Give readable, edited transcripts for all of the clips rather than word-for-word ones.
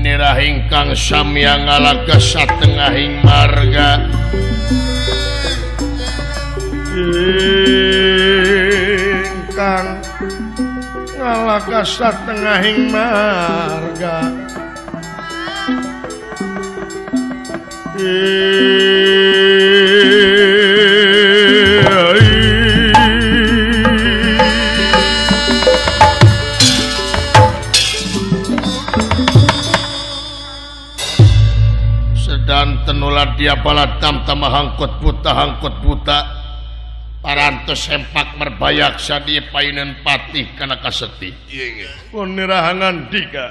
Nirah ingkang samya ngalaga satengahing marga. Ingkang ngalaga satengahing marga. Sedanten ulah dia balatam tamah hangkot buta parantos sempak merbayaksa di payunan patih kana kaseti. Pun nirahangan dika.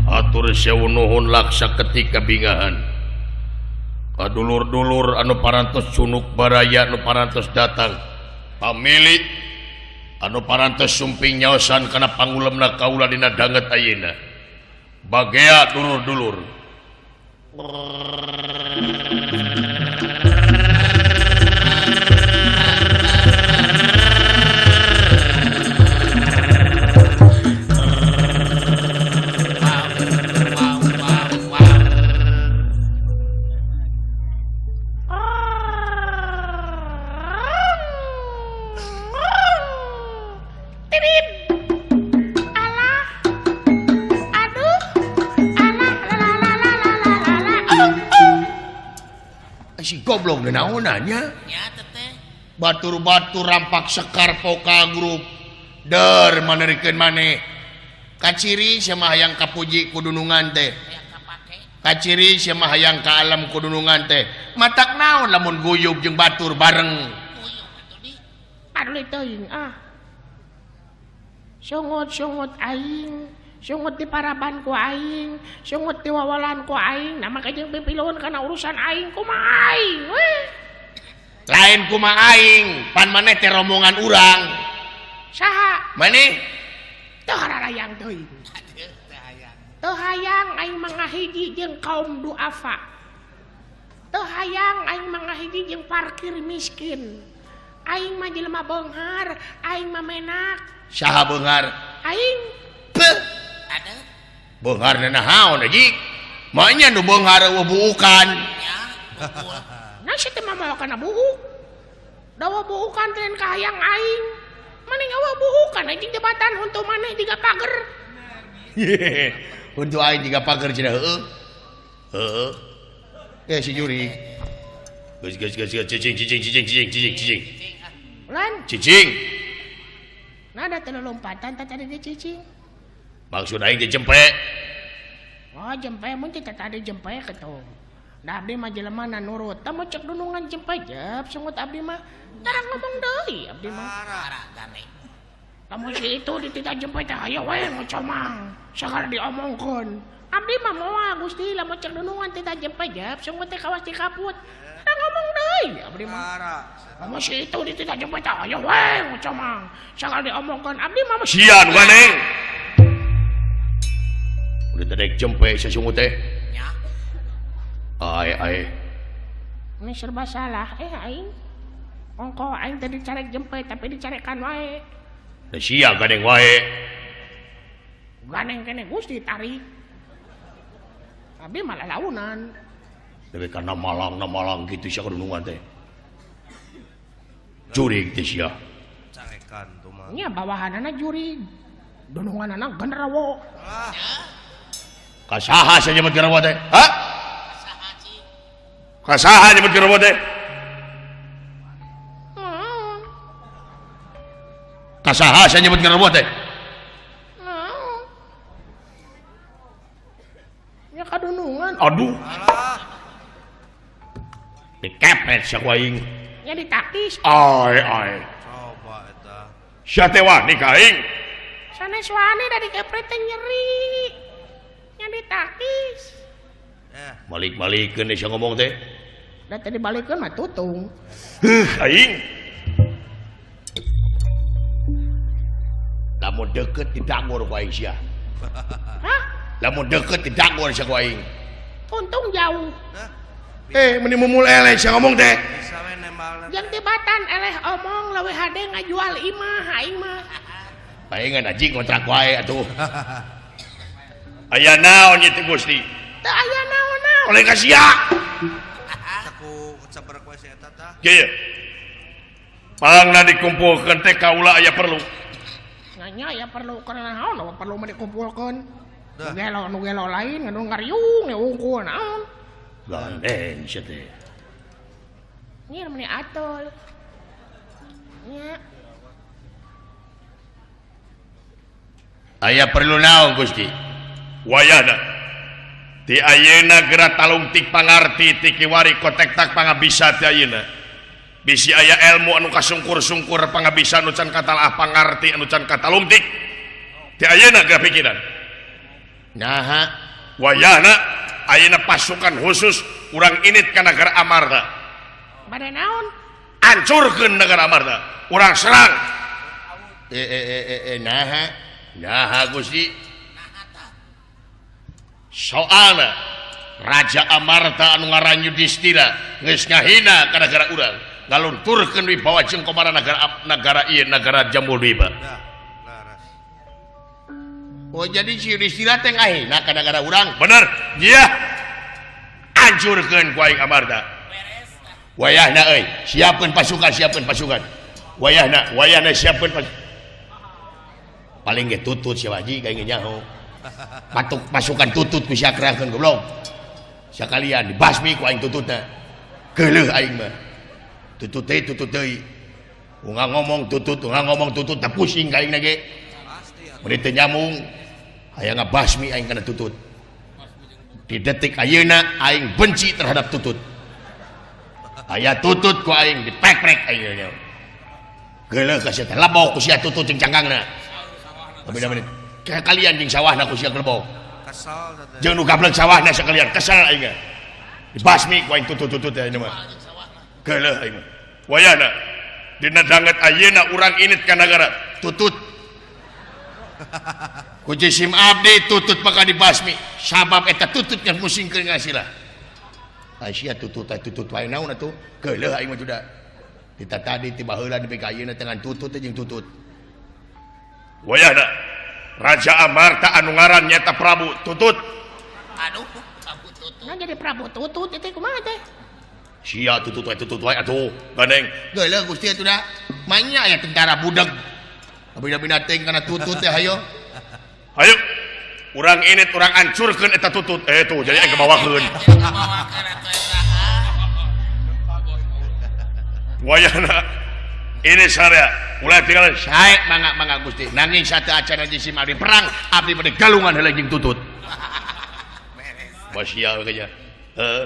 Atur sewu nuhun laksa ketika bingahan. Kadulur-dulur anu parantos cunuk baraya anu parantos datang. Pamilik anu parantos sumping nyaosan kana pangulemna kaula dina danget ayeuna. Bagea dulur-dulur. Si goblok naonannya batur-batur rampak sekar pokal grup der manerikeun maneh kaciri sia mah hayang kapuji kudunungan teh kaciri sia mah hayang ka alam kudunungan teh matak naon lamun guyub jeung batur bareng aduh teuing ah sungut-sungut aing sungut di paraban ku aing sungut di wawalan ku aing nah maka jeung pipiluhun kana urusan aing kumaha aing weh lain kumaha aing pan maneh teh rombongan urang saha maneh teu hararayang teuing teu hayang aing mah ngahiji jeung kaum duafa teu hayang aing mah ngahiji jeung parkir miskin aing mah jelema beunghar aing mah menak saha beunghar aing beunghar naon haji maknya nu beunghar eueuh buukan nah sia teh mah mawa kana buuk dawa buukan teh ka hayang aing mending eueuh buukan anjing jebatan huntu maneh jiga pager huntu aing jiga pager cenah heueuh heueuh eh si juri geus geus geus cicing cicing cicing cicing cicing cicing lan cicing nah da teu lompatan teh tadi cicing maksud aing teh jempe. Oh jempe mun teh tadi jempe kitu. Da abdi mah jelema na nurut. Tah mun cek dunungan jempe jep sungut abdi mah. Tara ngomong deui abdi mah. Lamun si itu dititah jempe teh hayo we ngocomang. Sagala diomongkeun. Abdi mah moal Gusti lamun cek dunungan titah jempe jep sungut teh kawas dikaput. Tara ngomong deui abdi mah. Lamun si itu dititah jempe teh hayo we ngocomang. Sagala diomongkeun abdi mah sian waneng. Udah tadek jempe sesungut teh. Ai ai. Ini serba salah eh aing. Ongko aing teh dicarek jempe tapi dicarekan wae. Da sia gandeng wae. Gandeng kene Gusti tarik. Abi malah launan. Dewe kana malang na malang kitu sia kadunungan teh. Jurig teh sia. Carekan tuh mah. Nya bawahanana jurig. Dununganana genderuwo. Kasaha sia nyebut genderuwo teh? Hah? Kasaha nyebut genderuwo teh? Kasaha sia nyebut genderuwo teh? Nya kadunungan. Aduh. Dikepret sia ku aing. Nya ditakis. Ai ai. Coba eta. Sia teh wani ka aing. Sanes wani da dikepret teh nyeri. Nya ditakis. Balik-balikeun sia ngomong teh. Da teh dibalikeun mah tutung. Heuh aing. Lamun deukeut didanggur ku aing sia. Hah? Lamun deukeut didanggur sia ku aing. Untung jauh. Eh meni mumul eleh sia ngomong teh. Jeung tibatan eleh omong leuwih hade ngajual imah aing mah. Palingan haji kontrak wae atuh. Aya naon ieu teh Gusti? Teu aya naon-naon. Oleh ka sia. Saku sabar we si eta tah. Kieu. Pangna dikumpulkeun teh kaula aya perlu. Nanya ya perlu karena naon apa perlu mah dikumpulkeun. Dah. Nu gelo lain nu ngariung ya unggul naon. Gandeng sia teh. Nyir meni atul. Nya. Aya perlu naon Gusti? Wayahna ti ayeuna geura talungtik pangarti ti kiwari kotek tak pangabisa ti ayeuna. Bisi aya ilmu anu kasungkur-sungkur pangabisa anu can katalaah pangarti anu can katalungtik. Ti ayeuna geura pikiran. Naha wayahna ayeuna pasukan khusus urang init ka nagara Amarta. Bade naon? Hancurkeun nagara Amarta. Urang serang. Naha Nah Gusti soalna Raja Amarta anu ngaran Yudhistira geus ngahina ka nagara urang ngalunturkeun wibawa jeung komara nagara nagara ieu nagara Jambudwipa. Oh jadi si Yudhistira teh ngahina ka nagara urang. Bener nya hancurkeun ku aing Amarta. Wayahna euy siapkeun pasukan siapkeun pasukan. Wayahna wayahna siapkeun pasukan. Paling ge tutut si Waji kayak nyaho. Patuk pasukan tutut ku sia kerahkeun goblok. Sakalian dibasmi ku aing tututna. Geuleuh aing mah. Tutut teh tutut deui. Unga ngomong tutut, unga ngomong tutut tah pusing ka aing na ge. Mun teu nyambung hayang ngabasmi aing kana tutut. Di detik ayeuna aing benci terhadap tutut. Aya tutut ku aing diprek-prek aing nya. Geuleuh ka sia teh lebok ku sia tutut jeung cangkangna. Beda-beda. Kayak kalian jeung sawahna ku sia kelebok. Kesel teh. Jeung nu gablek sawahna sakalian kesel aing. Dibasmi ku aing tutut-tutut teh ayeuna mah. Geuleuh aing mah. Wayahna dina danget ayeuna urang init ka nagara tutut. Ku jisim abdi tutut bakal dibasmi sabab eta tutut geus musingkeun ngasila. Ai sia tutut teh tutut wae naon atuh. Geuleuh aing mah juda. Dita tadi ti baheula nepi ka ayeuna teh ngan tutut teh jeung tutut. Wayahna Raja Amarta anu ngaran nyaeta Prabu Tutut. Aduh, Prabu Tutut. Nah jadi Prabu Tutut itu kumaha teh? Sia tutut wae tutut wae atuh. Gandeng. Geuleuh Gusti atuh da. Manya aya tentara budeg. Bina-bina teuing kana tutut teh hayo. Hayo. Urang ini urang hancurkeun eta tutut. Tuh jadi aing kebawakeun. Wayahna ini saya mulai tinggal saya mangga mangga Gusti nanging satu acara jisim abdi perang abdi pada galungan heula jeung tutut. Basia kayaknya. Heeh.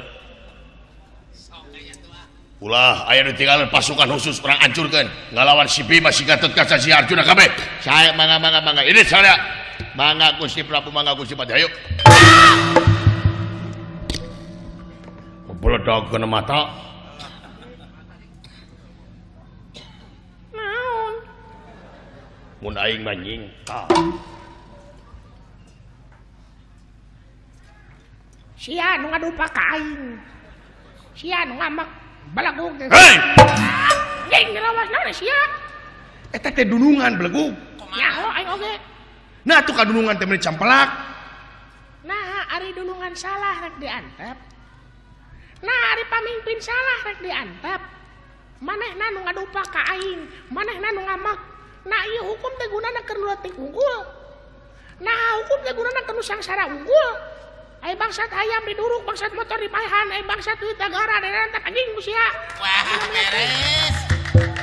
Ulah aya nu tinggalan pasukan khusus urang hancurkeun ngalawan si Bima si Gatotkaca si Arjuna kabeh. Saya mangga mangga mangga ini saya mangga Gusti Prabu mangga Gusti Pati ayo. Beledag kana mata. Mun aing mah nyingkah. Sia nu ngadupa ka aing. Sia nu ngamak belegug teh. Hei! Nying ngelawas naon sia? Eta teh dunungan belegug. Nyaho aing oge. Nah atuh ka dunungan teh meuni campelak. Nah ari dunungan salah rek diantep. Nah ari pamimpin salah rek diantep. Manehna nu ngadupa ka aing, manehna nu ngamak. Nah ieu hukum teh gunana keur nu leutik unggul. Nah hukum teh gunana keur nu sangsara unggul. Ai bangsat hayam diduruk, bangsat motor dipaehan, ai bangsat duit negara diantep anjing ku sia. Wah, beres.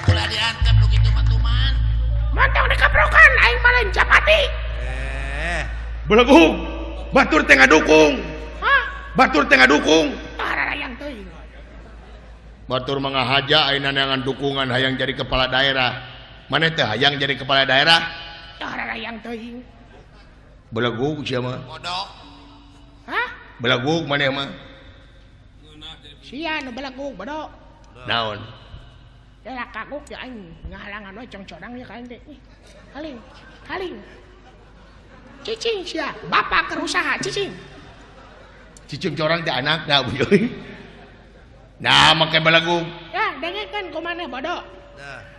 Ulah diantep nu kitu mah tuman. Montong dikaprokan aing mah lain japati. Belegug. Batur teh ngadukung. Hah? Batur teh ngadukung. Tah rarayang teuing. Batur mah ngahaja ayeuna neangan dukungan hayang jadi kepala daerah. Maneh teh hayang jadi kepala daerah? Tah rarayang teuing. Belegug sia mah. Bodoh. Hah? Belegug maneh mah. Sia nu belegug bodoh. Naon? Ya kagok ya aing ngahalangan we congcodang ya ka aing teh. Ih, haling, haling. Cicing sia, bapak keur usaha cicing. Cicing corang teh anakna euy. Nah, make belegug. Ya, dengekeun ku maneh bodoh.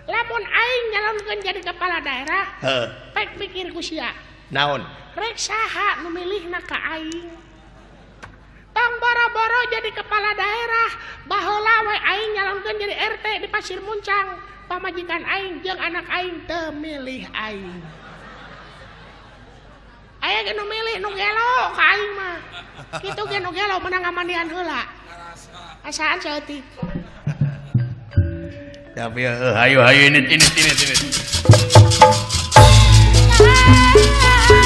Lamun aing nyalonkeun jadi kepala daerah, heuh, pek pikir ku sia. Naon? Rek saha nu milihna ka aing? Tong boro-boro jadi kepala daerah, baheula we aing nyalonkeun jadi RT di Pasir Muncang, pamajikan aing jeung anak aing teu milih aing. Aya ge nu milih nu gelo ka aing mah. Kitu ge nu gelo menang ngamandian heula. Asaan saeutik. Tapi hayu hayu ini.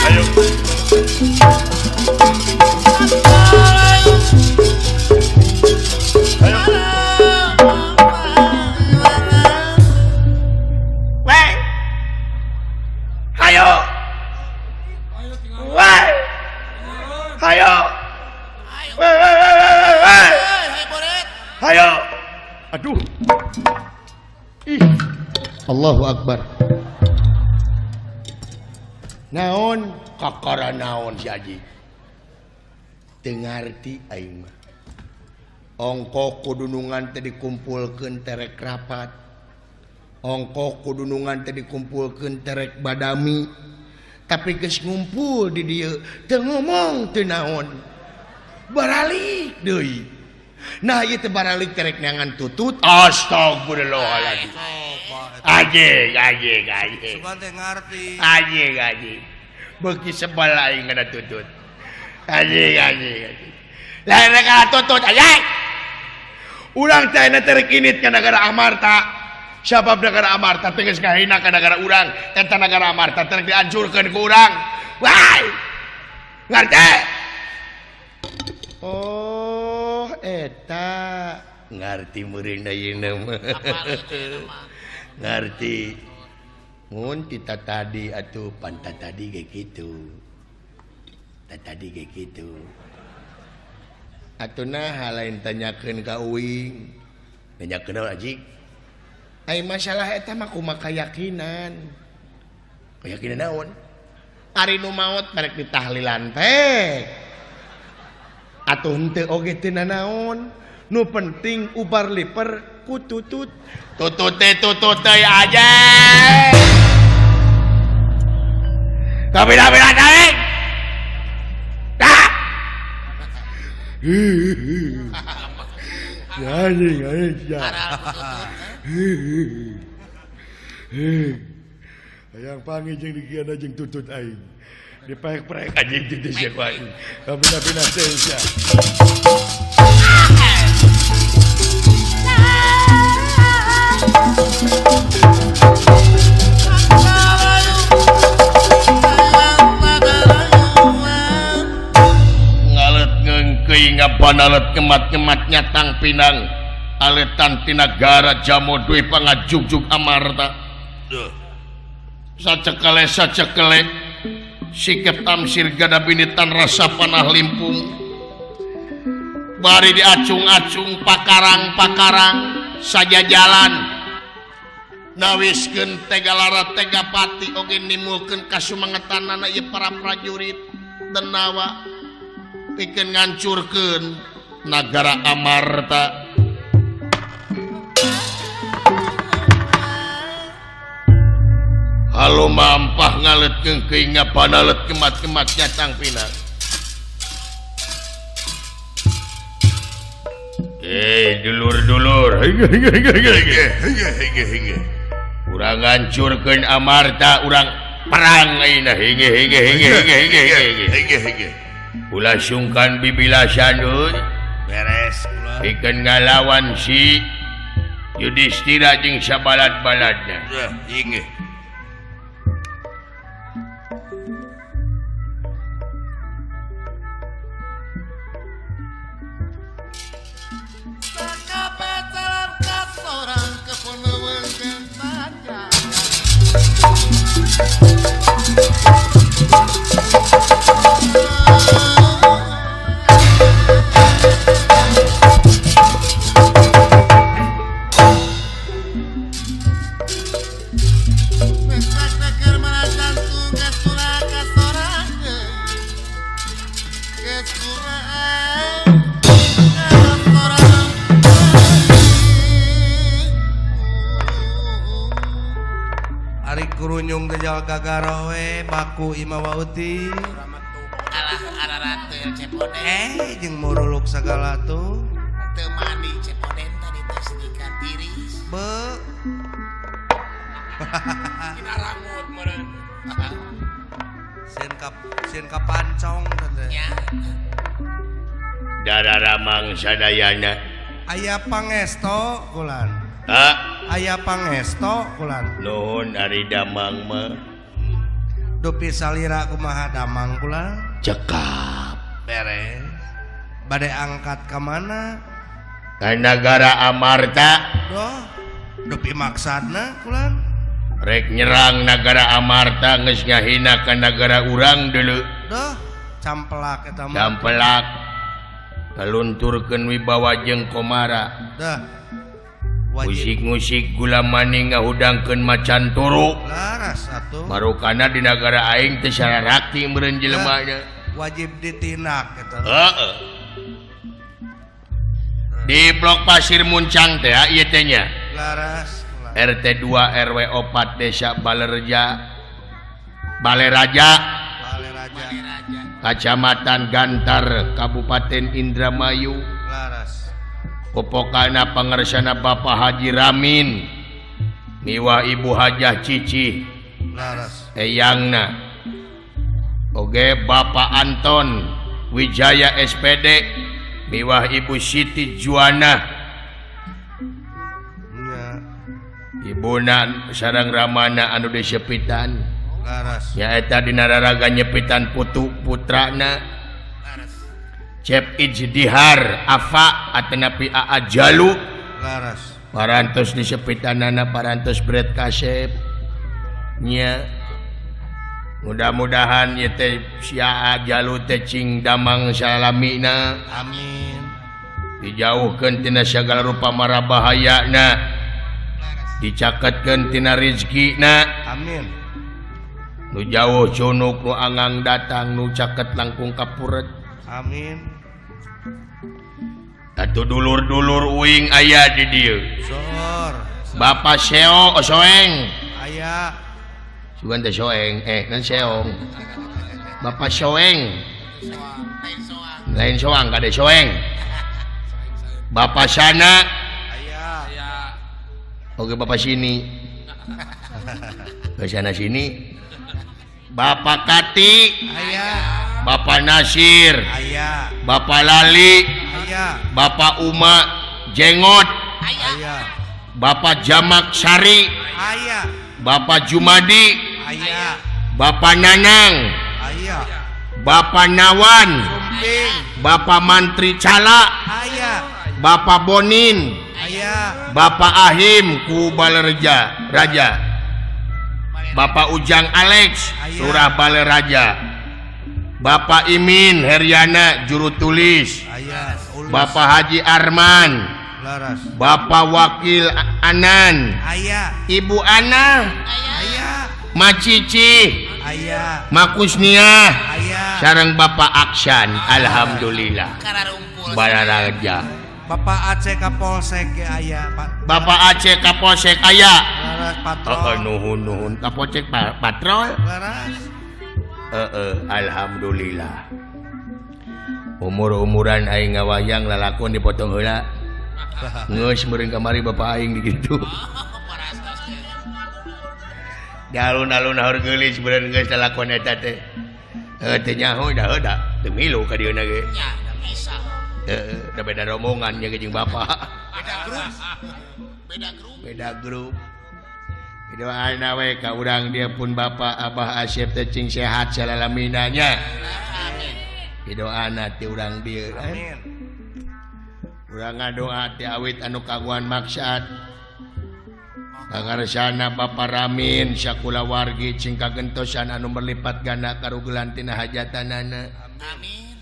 Ayo. Ayo. Weh. Hayo. Weh. Hayo. Weh weh weh weh weh. Hayo. Aduh. Ih. Allahu Akbar. Naon kakara naon si Aji. Teu ngarti aing mah. Ongkoh kudunungan teh dikumpulkeun terek rapat. Ongkoh kudunungan teh dikumpulkeun terek badami. Tapi geus ngumpul di dieu teu ngomong teu naon. Baralik deui. Nah ieu teh baralik terek neangan tutut. Astagfirullahaladzim. Aji aji aji. Sugan teh ngarti. Aji aji. Beuki sebel aing kana tutut. Aji aji aji. Lain rek kana tutut aji. Urang teh ayeuna teh rek init ka nagara Amarta. Sabab nagara Amarta teh geus ngahina ka nagara urang. Eta nagara Amarta teh rek dihancurkeun ku urang. Wah. Ngarti? Oh, eta ngarti meureun ayeuna mah. Ngarti. Mun kita tadi atuh pantat tadi ge kitu. Tadi ge kitu. Atuh nah lain tanyakeun ka uing. Nanyakeun naon Aji? Ai masalah eta mah kumaha keyakinan. Keyakinan naon? Ari nu maot merek ditahlilan teh. Atuh henteu oge teu nanaon. Nu penting ubar liper ku tutut. Tutut teh tutut teh aja. Kabila-bila tarik. Dah. Anjing anjing ya. Hayang panggih jeung dikiana jeung tutut aing. Dipaek-paek anjing teh sia ku aing. Kabila-bila teh sia. Ngalet ngeungkeuy ngabanalet kemat-kemat nyatang pinang aletan tina negara Jamodwi pangajugjug Amarta. Sacekele sacekele sikep tamsir gada binitan rasa panah limpung. Bari diacung-acung pakarang-pakarang saja jalan nawiskeun tegalara tegapati oge nimulkeun kasumangetanana ieu para prajurit denawa pikeun ngancurkeun nagara Amarta. Halo mampah ngalet keungkeuy ngabanalet kemat-kemat nyatang pinang. Dulur-dulur. Urang ngancurkeun Amarta, urang perang ayeuna. Ulah sungkan bibilasan euy. Beres ulah. Pikeun ngalawan si Yudhistira jeung sabalad-baladna. Inggih. Ari kurunyung teh jauh gagaro we baku imah wauti. Alah ararateul Cepoden. Jeung muruluk sagala tuh. Teu mandi Cepoden tadi teh sedikan tiris. Be. Dina rangut meureun. Sieun ka pancong teh. Nya. Dararamang sadayana. Aya pangesto kulan. Ha? Aya pangesto kulan. Nuhun ari damang mah. Dupi salira kumaha damang kulan? Cekap. Beres. Bade angkat ka mana? Ka nagara Amarta. Doh, dupi maksadna kulan. Rek nyerang nagara Amarta geus ngahina ka nagara urang deuleu. Doh, campelak eta mah. Campelak. Kalunturkeun wibawa jeung komara. Dah. Musik-musik gula maning ngahudangkeun macan turu. Laras atuh. Marukana di nagara aing teh sararakti meureun jelema nya. Wajib ditindak eta. Heeh. Di Blok Pasir Muncang teh ieu teh nya. Laras. RT 2 RW 4 Desa Balereja. Baleraja. Baleraja. Kacamatan Gantar, Kabupaten Indramayu. Laras. Popokana pangersana Bapak Haji Ramin miwah Ibu Hajah Cici. Laras. Eyangna. Oge Bapak Anton Wijaya SPD miwah Ibu Siti Juana. Nya. Ibuna sareng Ramana anu disepitan. Laras. Nyaeta dina raraga nyepitan putu putrana. Laras. Cep Ijdihar Afa atanapi Aa Jalu. Laras. Parantos disepitanana parantos bret kasep. Nya. Mudah-mudahan ieu teh si Aa Jalu teh cing damang salamina. Amin. Dijauhkeun tina sagala rupa mara bahayana. Dicaketkeun tina rezekina. Amin. Nu jauh cunuk nu angang datang nu caket langkung kapuret. Amin. Atuh dulur-dulur uing aya di dieu. Sor. Bapak Seo Soeng. Aya. Sugan teh Soeng, kan Seong. Bapak Soeng. Lain soang kade Soeng. Bapak sana. Aya. Oke bapak sini. Ke sana sini. Bapak Kati. Aya. Bapak Nasir. Aya. Bapak Lali. Aya. Bapak Uma Jengot. Aya. Bapak Jamak Sari. Aya. Bapak Jumadi. Aya. Bapak Nanang. Aya. Bapak Nawan. Sumping. Bapak Mantri Cala. Aya. Bapak Bonin. Aya. Bapak Ahim ku Balereja Raja. Bapak Ujang Alex Surah Baleraja. Bapak Imin Heriana juru tulis. Aya. Bapak Haji Arman. Laras. Bapak Wakil Anan. Aya. Ibu Ana. Aya. Macici. Aya. Makusniah. Aya. Sareng Bapak Aksan. Alhamdulillah. Balaraja. Bapak Aceh Kapolsek ge aya, Pak. Bapak Aceh Kapolsek aya. Laras patrol. Heeh, nuhun nuhun Kapolsek patrol. Laras. Heeh, alhamdulillah. Umur-umuran aing ngawayang lalakon dipotong heula. Geus meureun kamari bapak aing dikitu. Di alun-alun haur geulis meureun geus lalakon eta teh. Heuh teu nyaho da heuh da teu milu ka dieuna ge. Nya, da bisa. Heeh, da beda rombongan nya jeung bapak. Beda grup. Beda grup. Beda grup. Doana we ka urang dia pun bapak Abah Asep teh cing sehat salalamina nya. Amin. Doana ti urang dieu. Amin. Urang ngadoa ti awit anu kaguan maksad. Pangarsana Bapak Ramin sakulawargi cing kagentosan anu berlipat ganda karugelan tina hajatanana. Amin.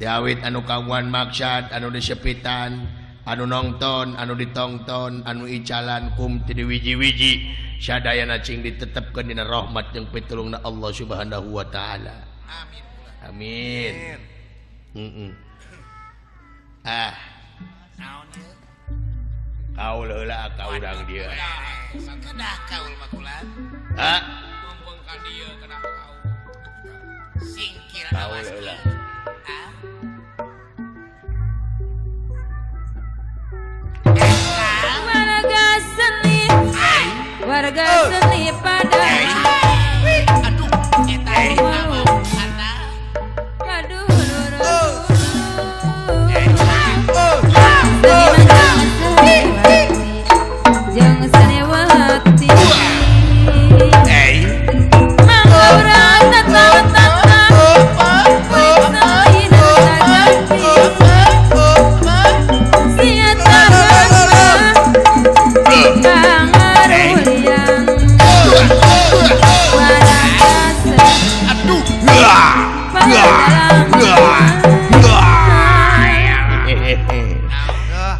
Ti awit anu kaguan maksad anu disepitan, anu nongton, anu ditongton, anu icalan kum ti wiji-wiji sadayana cing ditetepkeun dina rahmat jeung pitulungna Allah Subhanahu wa taala. Amin. Amin. Heeh. Ah. Naon ieu? Kaul heula ka urang dieu. Kedah kaul mah kulan. Ha? Mumpung ka dieu kedah kaul. Singkir awas heula. Warga seni pada aduh eta nama ana aduh jeung seniwati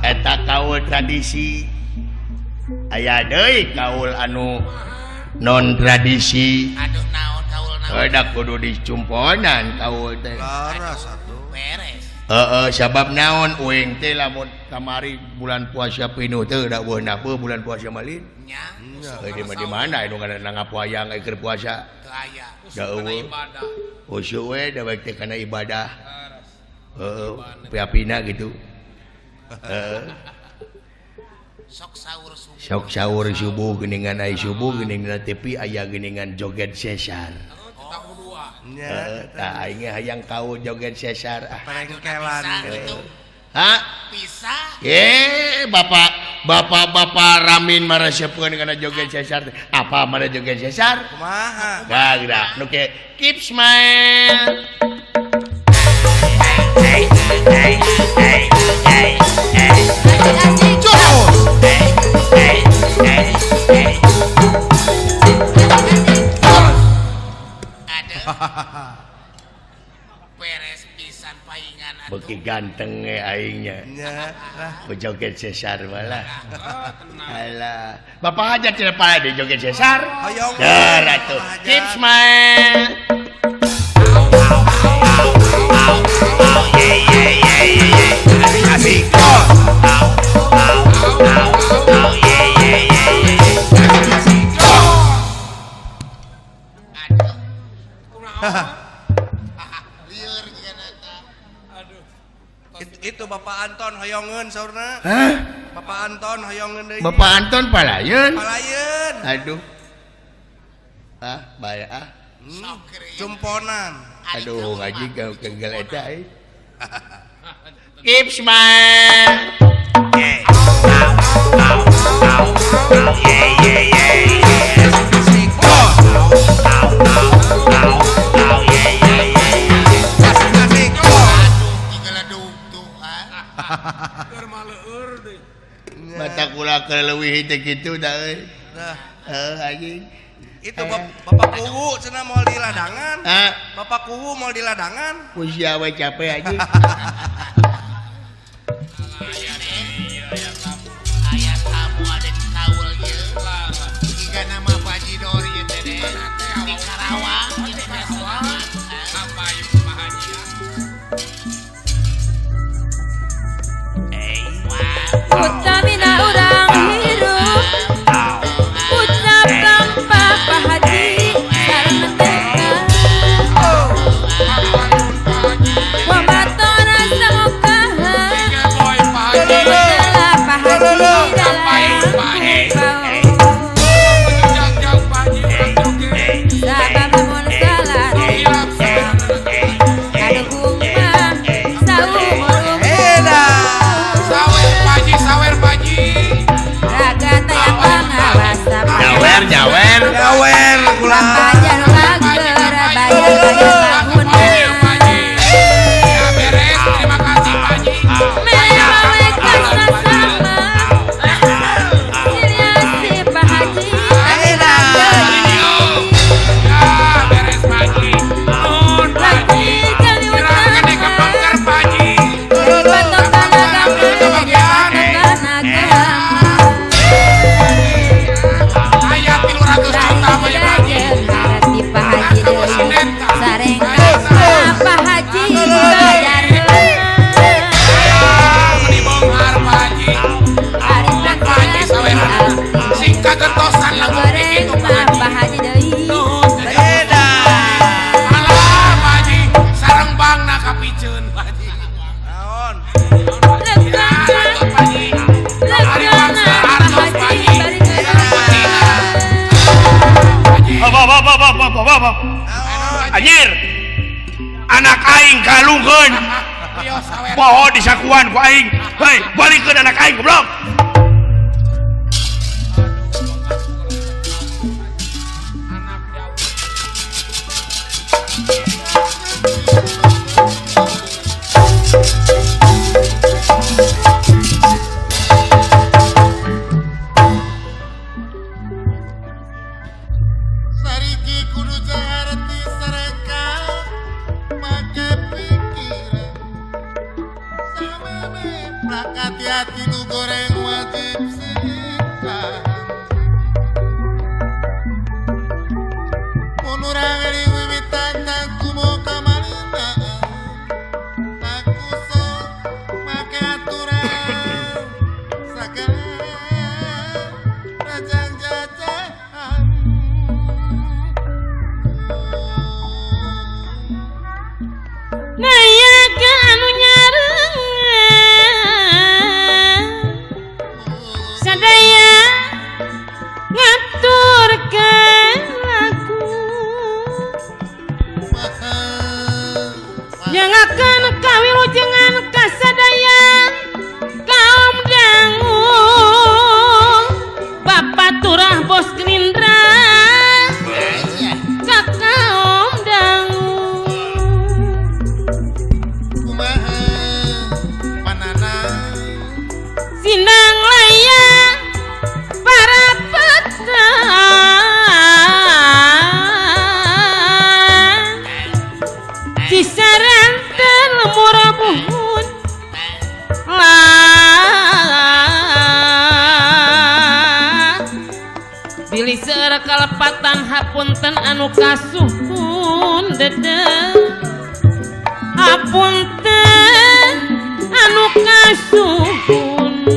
Eta kaul tradisi aya deui kaul anu non tradisi. Aduh naon kaul naon da kudu dicumponan kaul teh. Laras atuh beres. Heeh, sabab naon uing teh lamun kamari bulan puasa pinuh teh da eueuh napa bulan puasa malin. Nya. Heuh di mana anu ngaranna ngapuayang keur puasa. Teu aya. Da eueuh. Khusyuk we da bae teh kana ibadah. Heeh, piapina gitu. Heeh. Sok sahur subuh. Sok sahur subuh geuningan ai subuh geuning dina TV aya geuningan joget sesar. Nya tah aing hayang kaul joget sesar ah. Parengkelan gitu. Hah? Bisa. Eh, bapak bapak-bapak Ramin maresepkeun kana joget sesar. Apa mana joget sesar? Kumaha? Gagrak nu ke keep smile. Beres pisan paingan atuh. Beuki ganteng ge aingnya. Nya lah joget sesar malah. Alah, bapak hajat cenah pae di joget sesar. Hoyong. Dar atuh. Keep smile. Asik. Aduh. Lieur jeung eta. Aduh. Itu Bapak Anton hoyongeun saurna. Hah? Bapak Anton hoyongeun deui. Bapak Anton palayeun. Palayeun. Aduh. Ah, bae ah. Cumponan. Aduh, ngaji kegel eta euy. Keep smile. Asik. Aduh, digeledug tuh ah. Keur mah leueur deui. Mata kula keleuwih teh kitu da euy. Nah, Heuh anjing. itu Bapak Kuwu cenah moal di ladangan. Ah, Bapak Kuwu moal di ladangan. ku sia we capek anjing. Aya tamu ada di kaul ieu. Jiga nama Bajidor ieu teh deh. Di Karawang, di Karawang. Apa ieu Pak Haji? Utamina urang hirup ucap lampah Pak Haji sareng teka. Wamatora sama Bapak. Anjir. Anak aing kalungkeun. Poho disakuan ku aing. Hei, balikeun anak aing goblok. Hati-hati nu goreng wajib sikap mun urang eling wiwitan kumo kamarina aku sok make aturan sagala rajang jajahan naya ka anu nyarengan sadaya ngaturkeun aku nyangakeun kawilujengan ka sadaya kaum dangu Bapak Turah Bos Gerindra ka kaum dangu kumaha panana sindang laya para petan Cisaranten lemur buhun lah bilih seueur kalepatan hapunten anu kasuhun dedeh hapunten anu kasuhun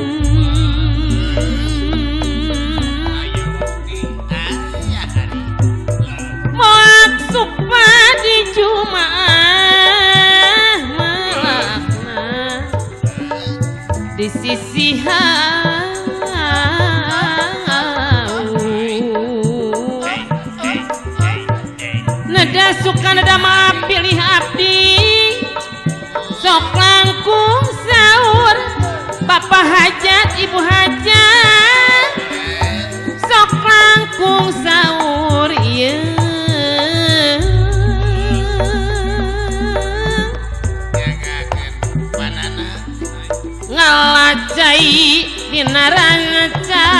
moak supadi jumaah malakna di sisi neda suka neda maaf pilih abdi sok langkung sahur bapak hajat ibu hajat sok langkung sahur ieu ngalacai dina ranca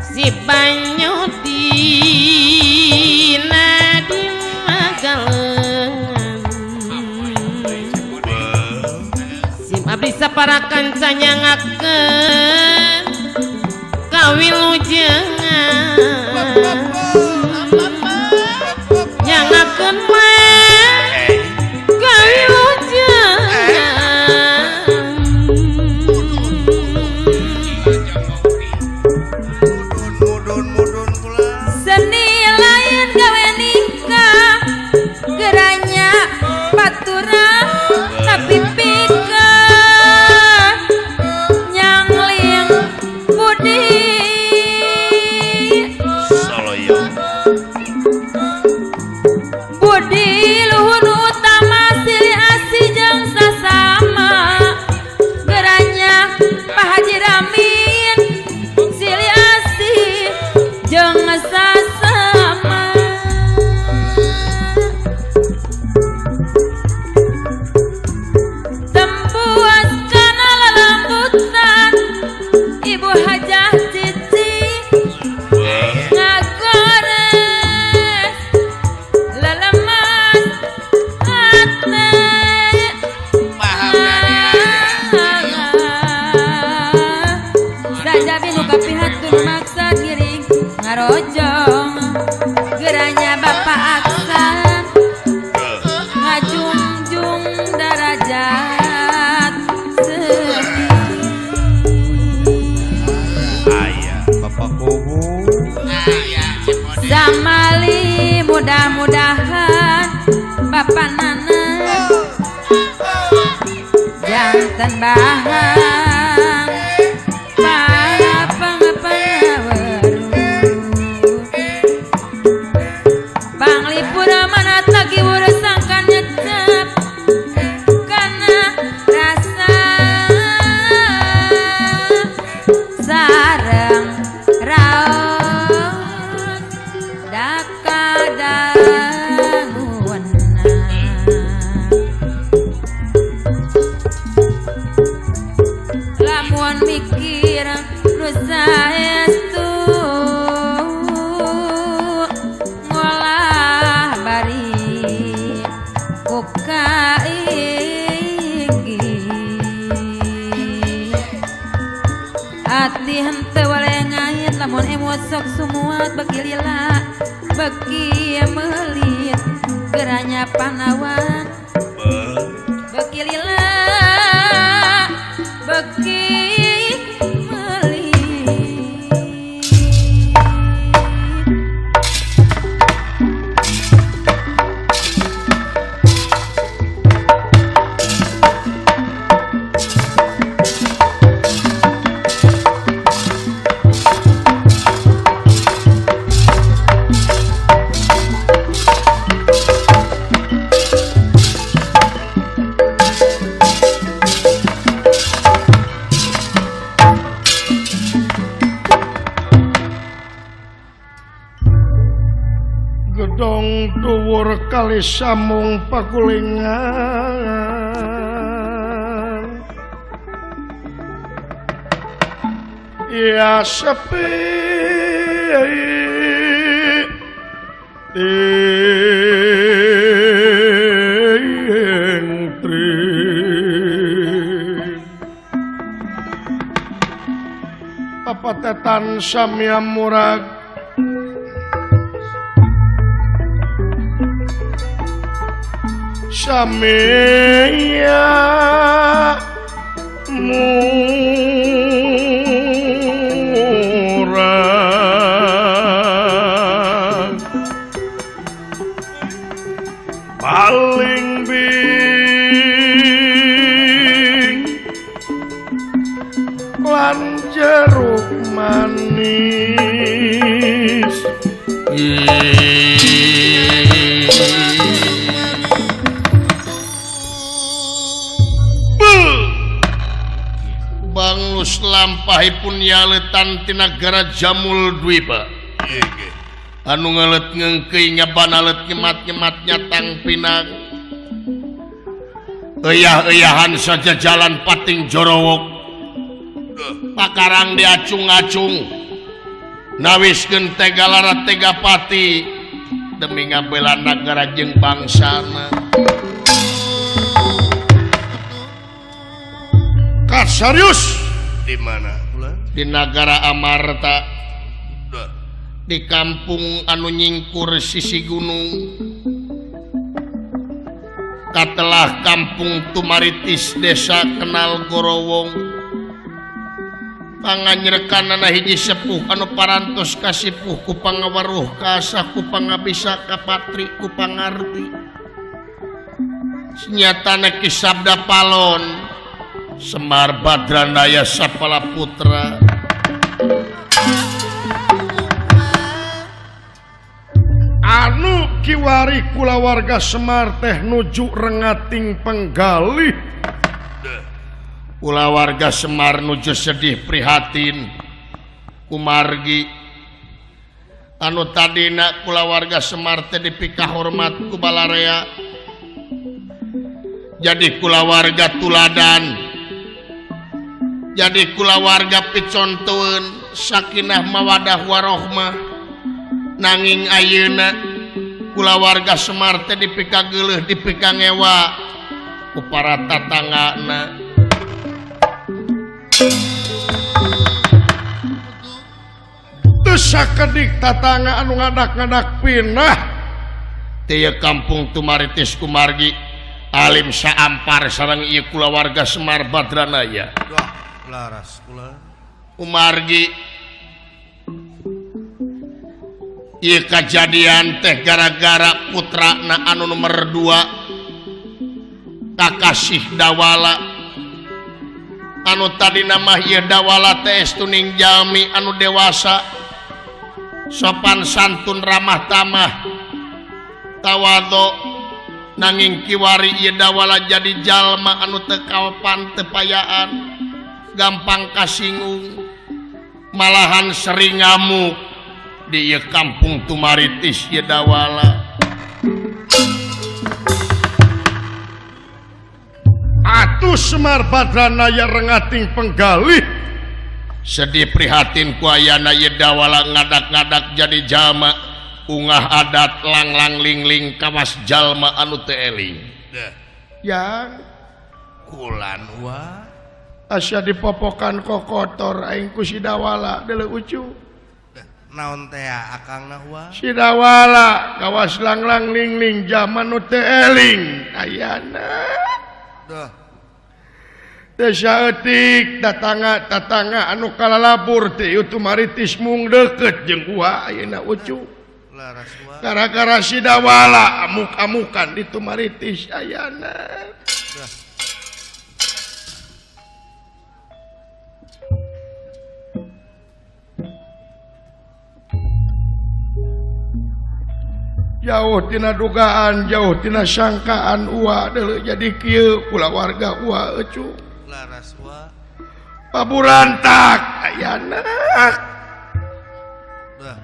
si banyu dina di Magelang sim abdi sapara kanca nyangakeun kawilujengan nyangakeun mah kawilujengan Mudun pula. Seni lain gawe nikah geranya patura tapi pikeun nyangling budi Saloyo. Budi luhur utama silih asih jeung sasama geranya Pak Haji Ramin silih asih jeung sasama tempuas kana lalambutan Ibu Hajah Cici ngagores lelemas hate sajabi nu kapihatun maksa ngiring ngarojong geranya Bapak Aksan ngajungjung darajat sedih Aya Bapak Kubu. Samali mudah-mudahan Bapak Nana jantan bahan para pengaweru. sok sumuat beki lila beki melit geranya panawan beki lila beki melit. Gedong dhuwur kali samung pakulingan ya sepi ing tri papatetan samya murag samya murag paling bing lan jeruk manis. Banglus lampahipun yaletan tinagara Jamul Dwipa anu ngelet ngengkei nyaban alet nyemat-nyemat nyatang pinang eyah-eyahan saja jalan pating jorowok pakarang diacung-acung nawiskeun tega lara tega pati demi ngabela nagara jeung bangsana. Serius di mana pula? Di nagara Amarta di kampung anu nyingkur sisi gunung katelah kampung Tumaritis desa Kenal Gorowong panganyrekanana hiji sepuh anu parantos kasipuh ku pangawaruh kasah ku pangabisa kapatri ku pangarti senyatana Ki Sabda Palon Semar Badranaya Sapala Putra. Anu kiwari kulawarga Semar teh nuju rengating penggalih. Kulawarga Semar nuju sedih prihatin kumargi anu tadina kulawarga Semar teh dipikahormat ku balarea jadi kulawarga tuladan jadi kulawarga picontoeun sakinah mawadah warohmah nanging ayeuna kulawarga Semar teh dipikageuleuh dipikangewa ku para tatanggana. Teu sakedik tatangga anu ngadak-ngadak pinah teh kampung Tumaritis kumargi alim saampar sareng ieu kulawarga Semar Badranaya. Laras kula kumargi ieu kajadian teh gara-gara putrana anu nomor 2 Kakasih Dawala anu tadina mah ieu Dawala teh estuning jalmi anu dewasa sopan santun ramah tamah tawadhu nanging kiwari ieu Dawala jadi jalma anu teu kaopan teu payaan gampang kasinggung malahan sering ngamuk di ieu kampung Tumaritis ieu Dawala. Atuh Semar Badranaya rengating penggalih sedih prihatin ku ayana ieu Dawala ngadak-ngadak jadi jalma ungah adat langlang lingling kawas jalma anu teu eling. Yang kulan wa asa dipopokan kokotor aing ku si Dawala deuleu ucu. Naon teh akangna wa? Sidawala kawas langlang lingling zaman nu teu eling ayana. Duh. Teu saeutik tatangga-tatangga anu kalalabur teh ieu tumaritis mung deukeut jeung uwa ayeuna ucu. Laras wa. Gara-gara Sidawala amuk-amukan di tumaritis ayana. Duh. Jauh tina dugaan, jauh tina sangkaan uwa deuleu jadi kieu kulawarga uwa eucu. Laras wa. Paburantak ayana. Duh.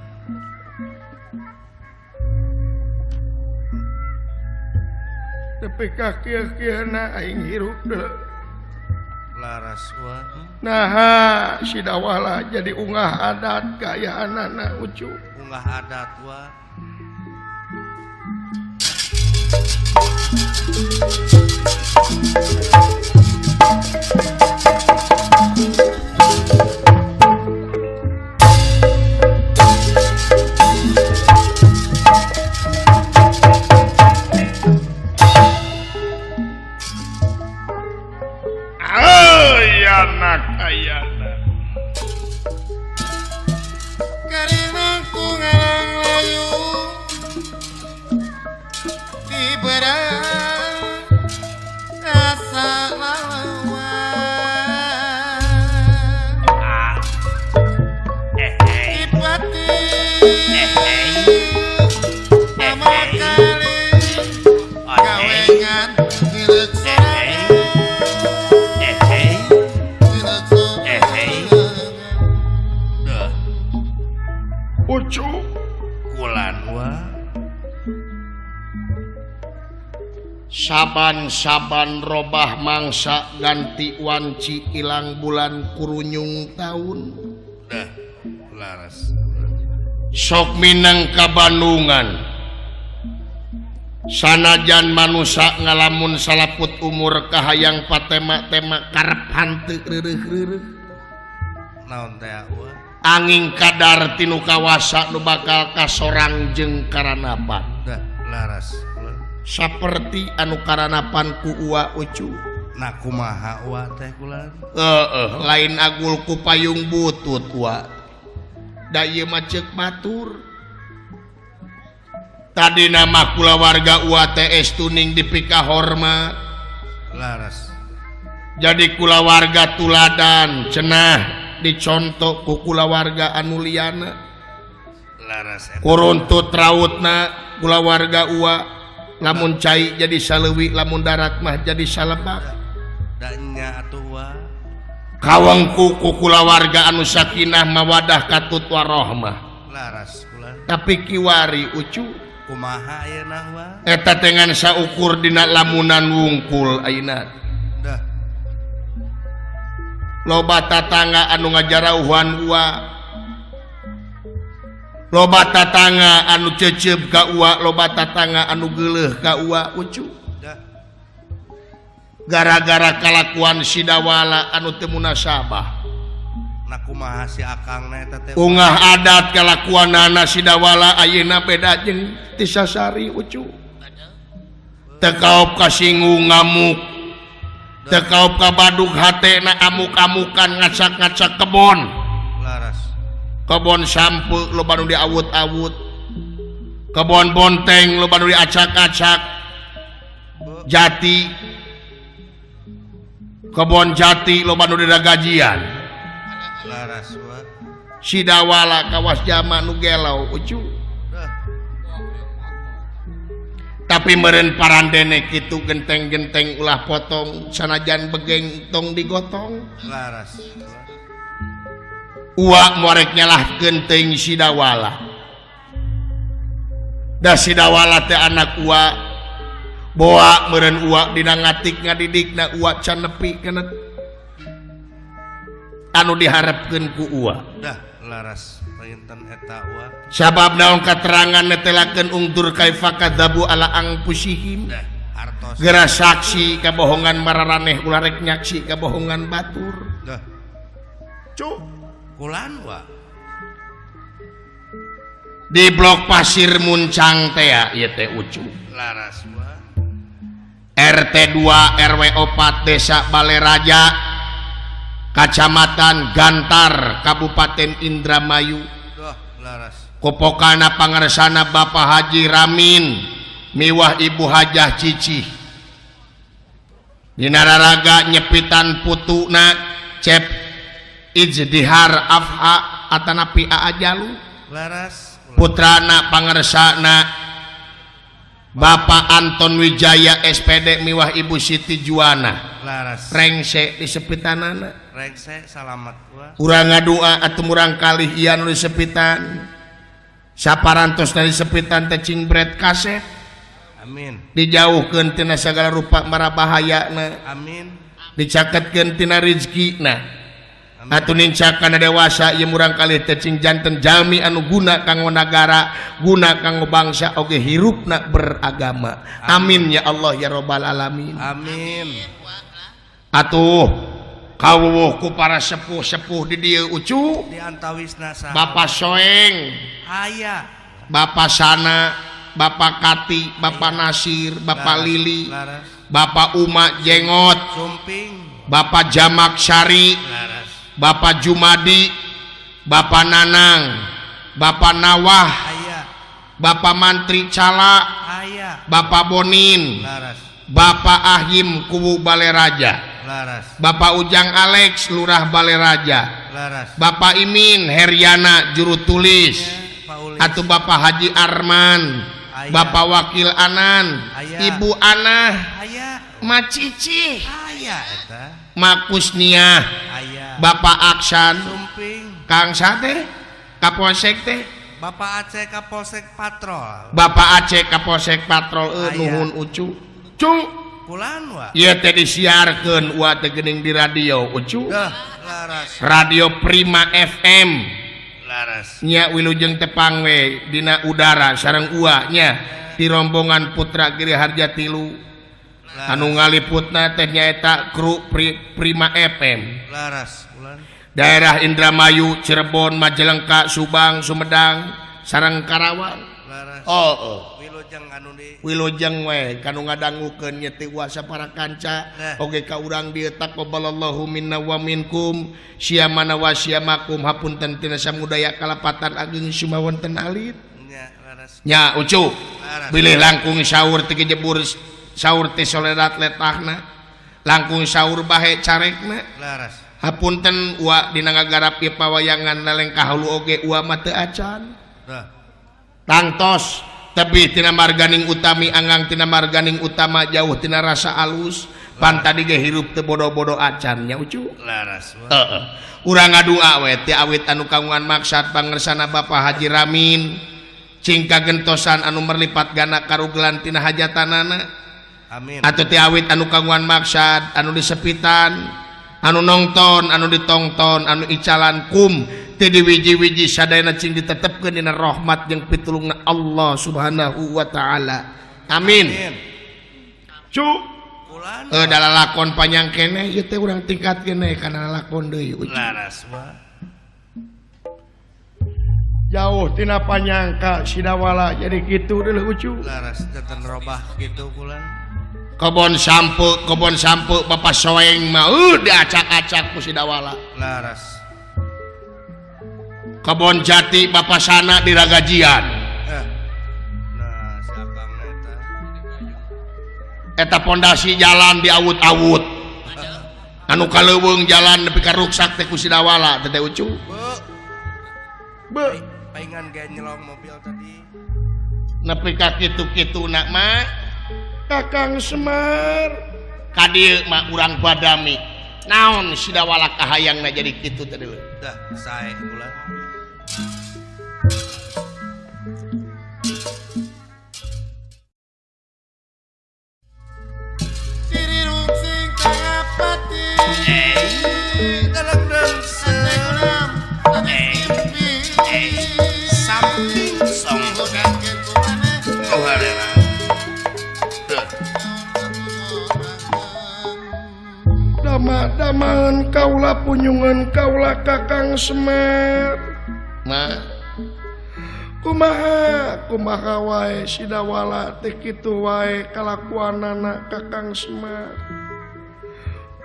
Nepi ka kieu-kieuna aing hirup deuleu. Laras wa. Naha Sidawala jadi ungah adat kaayaanana ucu. Ungah adat wa. Ayana ayana Karimangku ngalang layu diberang asa lawan dipati pamakali gawengan milik sorangan milik sorangan. Duh. Ucu Kulan wa. Saban-saban robah mangsa ganti wanci ilang bulan kurunyung taun. Dah, laras. Sok minang ka Bandungan. Sanajan manusa ngalamun salaput umur kahayang patema-tema karep hanteu reureuh-reureuh. Naon teh wa? Angin kadar tinu kawasa nu bakal kasorang jeung karanapan. Dah, laras. Saperti anu karanapan ku uwa ucu. Nah kumaha uwa teh kulan? Lain agul ku payung butut uwa. Da ieu mah ceuk batur. Tadi nama kulawarga uwa teh estuning dipikahormat. Laras. Jadi kulawarga tuladan cenah dicontoh ku kulawarga anu liyana. Laras. Kuruntut rautna kulawarga uwa. Lamun cai jadi saleuwi, lamun darat mah jadi salebak. Da nya atuh wa. Kawengku ku kulawarga anu sakinah mawadah katut warohmah. Laras kula. Tapi kiwari ucu kumaha ayeuna wa? Eta teh ngan saukur dina lamunan wungkul ayeuna. Dah. Loba tatangga anu ngajarauhan uwa. Loba tatangga anu cecep ka uwa, loba tatangga anu geuleuh ka uwa ucu. Gara-gara kalakuan Sidawala anu teu munasabah. Nah kumaha si akangna eta teh? Ungah adat kalakuanana Sidawala ayeuna beda jeung Tisasari ucu. Teu kaop kasinggung ngamuk. Teu kaop kabadug hatena amuk-amukan ngacak-ngacak kebon. Laras. Kebon sampe loba nu diawut-awut, kebon bonteng loba nu diacak-acak, jati, kebon jati loba nu didagajian. Laras wa. Sidawala kawas jama nu gelo ucu. Tapi meureun parandene kitu genteng-genteng ulah potong, sanajan begeng tong digotong. Laras. Uwa morek nyalahkeun teuing Sidawala. Da Sidawala teh anak uwa. Boa meureun uwa dina ngatik ngadidikna uwa can nepi kana anu diharepkeun ku uwa. Dah laras panginten eta uwa. Sabab naon katerangan netelakeun ungdur kaifa kadzabu ala angpusihim. Dah hartos. Geura saksi kabohongan mararaneh ulah rek nyaksi kabohongan batur. Dah. Cuk Kulan wa. Di blok Pasir Muncang teh ieu teh Ucu. Laras wa. RT 2 RW 4 Desa Baleraja, Kacamatan Gantar, Kabupaten Indramayu. Duh, laras. Kopokana pangersana Bapak Haji Ramin miwah Ibu Hajah Cicih. Dina raraga nyepitan putuna Cep Ijdihar Afha atanapi Aajalu. Laras. Putrana pangersana Bapak Anton Wijaya SPD miwah Ibu Siti Juwana. Laras. Rengse di sepitanana. Rengse salamat wa. Urang ngadua atuh murang kalih ieu nu disepitan. Saparantos dari sepitan teh cingbret kaset. Amin. Dijauhkeun tina sagala rupa mara bahayana. Amin. Dicaketkeun tina rezekina. Atuh nincakana dewasa ieu murang kalih teh cing janten jalmi anu guna kanggo nagara, guna kanggo bangsa oge hirupna beragama. Amin ya Allah ya robbal alamin. Amin. Atuh kawuwuh ku para sepuh-sepuh di dieu Ucu. Di antawisna saha? Bapak Soeng, aya. Bapak Sana, Bapak Kati, Bapak Nasir, Bapak Lili, Laras. Bapak Uma Jengot, Sumping, Bapak Jamak Syari, Laras. Bapak Jumadi, Bapak Nanang, Bapak Nawah, aya. Bapak Mantri Cala, aya. Bapak Bonin, Laras. Bapak Ahim Kubu Baleraja, Laras. Bapak Ujang Alex Lurah Baleraja, Laras. Bapak Imin Heriana juru tulis, ya, atau Bapak Haji Arman, aya. Bapak Wakil Anan, aya. Ibu Anah, aya. Macici, aya eta. Makusniah, aya. Bapak Aksan, Sumping, Kang Sate, Kapolsek teh, Bapak Aceh Kapolsek Patrol, Bapak Aceh Kapolsek Patrol, nuhun Ucu. Cu, kulan wa. Ieu teh disiarkeun wa teh geuning di radio Ucu. Dah, laras. Radio Prima FM. Laras. Nya wilujeng tepang we dina udara sareng ua nya di rombongan Putra Giri Harja Tilu. Anu ngaliputna teh nyaeta kru Prima FM. Laras, ulan. Daerah Indramayu, Cirebon, Majalengka, Subang, Sumedang, sareng Karawang. Laras. Oh, oh. Wilujeng anu di wilujeng we kanu ngadangukeun nya teh uasa para kanca. Nah. Oge ka urang dieu taqabbalallahu minna wa minkum siamana wa siamakum hapunten tina samudaya kalapatan ageng sumawonten alit. Nya, laras. Nya Ucu. Laras. Bilih langkung sahur teh jebur sahur teh soledat letahna langkung sahur bahe carekna. Laras. Hapunten ua dina ngagarap ieu pawayangan lalengkah hulu oge ua mah teu acan. Dah. Tangtos tebih tina marganing utami anggang tina marganing utama jauh tina rasa alus pan tadi ge hirup teu bodo-bodo acan nya Ucu. Laras. Heeh. Urang ngadua we teh awit anu kagungan maksad pangersana Bapak Haji Ramin cing kagentosan anu merlipat gana karugelan tina hajatanana. Amin. Atau ti awit anu kagungan maksad anu disepitan anu nongton anu ditongton anu icalan kum ti diwiji-wiji sadayana cing ditetepkeun dina rahmat jeung pitulungna Allah Subhanahu wa taala. Amin. Amin. Cu kulan da lalakon panjang keneh ieu teh urang tingkatkeun we kana lalakon deui. Laras wa. Jauh tina panyangka sidawala jadi kitu deuleuh Ucu. Laras janten robah kitu kulan. Kebon sampe Bapak Soeng mah diacak-acak ku sidawala. Laras. Kebon jati Bapak Sana diragajian. Nah, si akang eta. Eta pondasi jalan diawut-awut. Anu kaleuweung jalan nepi ka ruksak teh ku sidawala teh Ucu. Bu. Paingan ge nyelong mobil tadi. Nepi ka kitu-kitu nak mah. Kakang Semar ka dieu mah urang badami naon sidawala kahayangna jadi kitu teh deuleu. Dah sae ulah. Sirirung sing kangapati dalam samping song Dama-daman kaula punyungan kaula Kakang Semar. Ma Kumaha kumaha wae Sidawala teh kitu wae kalakuanana ka Kang Semar.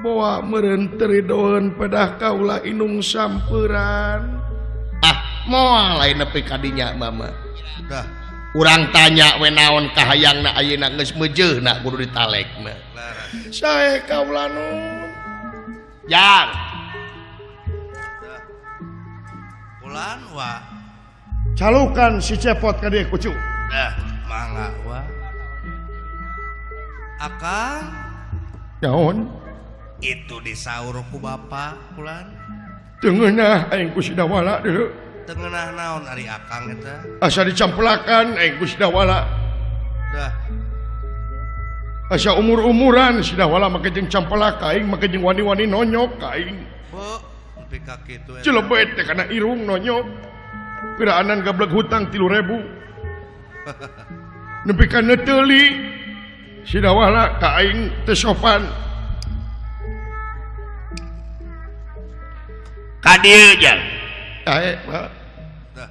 Boa meureun teu ridoeun pedah kaula inung samperan. Ah, moal lain nepi ka dinya mama. Dah. Urang tanya we naon kahayangna ayeuna geus meujeuna kudu ditalekna. Sae kaula nun. Jang. Kulan wa. Calukan si Cepot ka dieu kucu. Dah, mangga wa. Akang naon? Itu disaur ku bapa kulan. Teu ngeunah aing ku Sidawala deui. Teu ngeunah naon ari akang eta? Asa dicampelakan aing ku Sidawala. Dah. Asa umur-umuran Sidawala make jeung campelak aing make jeung wani-wani nonyok aing. Bu, nepi ka kitu eta. Celebet teh kana irung nonyok. Piraanan gablek hutang 3.000. Nepi ka neuteuli Sidawala ka aing teu sopan. Ka dieu jang. Ae, Pak. Dah.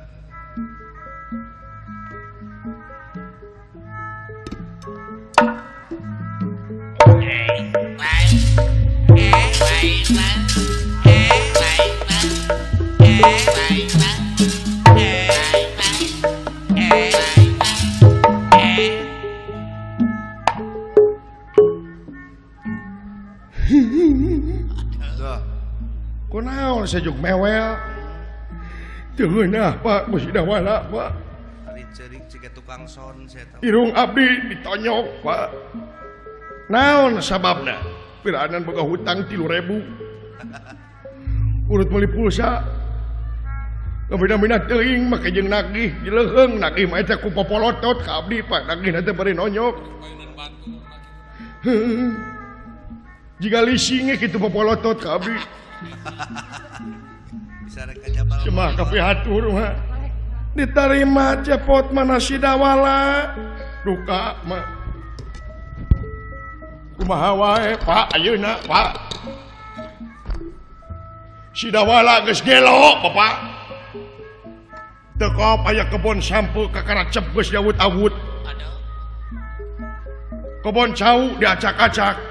Kunaon sejuk mewel. Teu ngeunah Pak ku Sidawala Pak. Ari ceurik siga tukang son saya tahu. Irung abdi ditonyok Pak. Naon sababna? Piraanan boga hutang 3.000. Urut meuli pulsa. Kabina-bina teuing make jeung nagih dileuheung nagih mah eta ku popolotot ka abdi Pak nagih teh bari nonyok. Jiga lising ge kitu popolotot ka abdi. Bisa rek ka jabal. Cuma kapihatur mah. Ditarima Cepot mana Sidawala. Duka mah. Kumaha wae Pak ayeuna Pak. Sidawala geus gelo Bapak. Teu kop aya kebon sampe kakaracep geus diawut-awut. Kebon cau diacak-acak.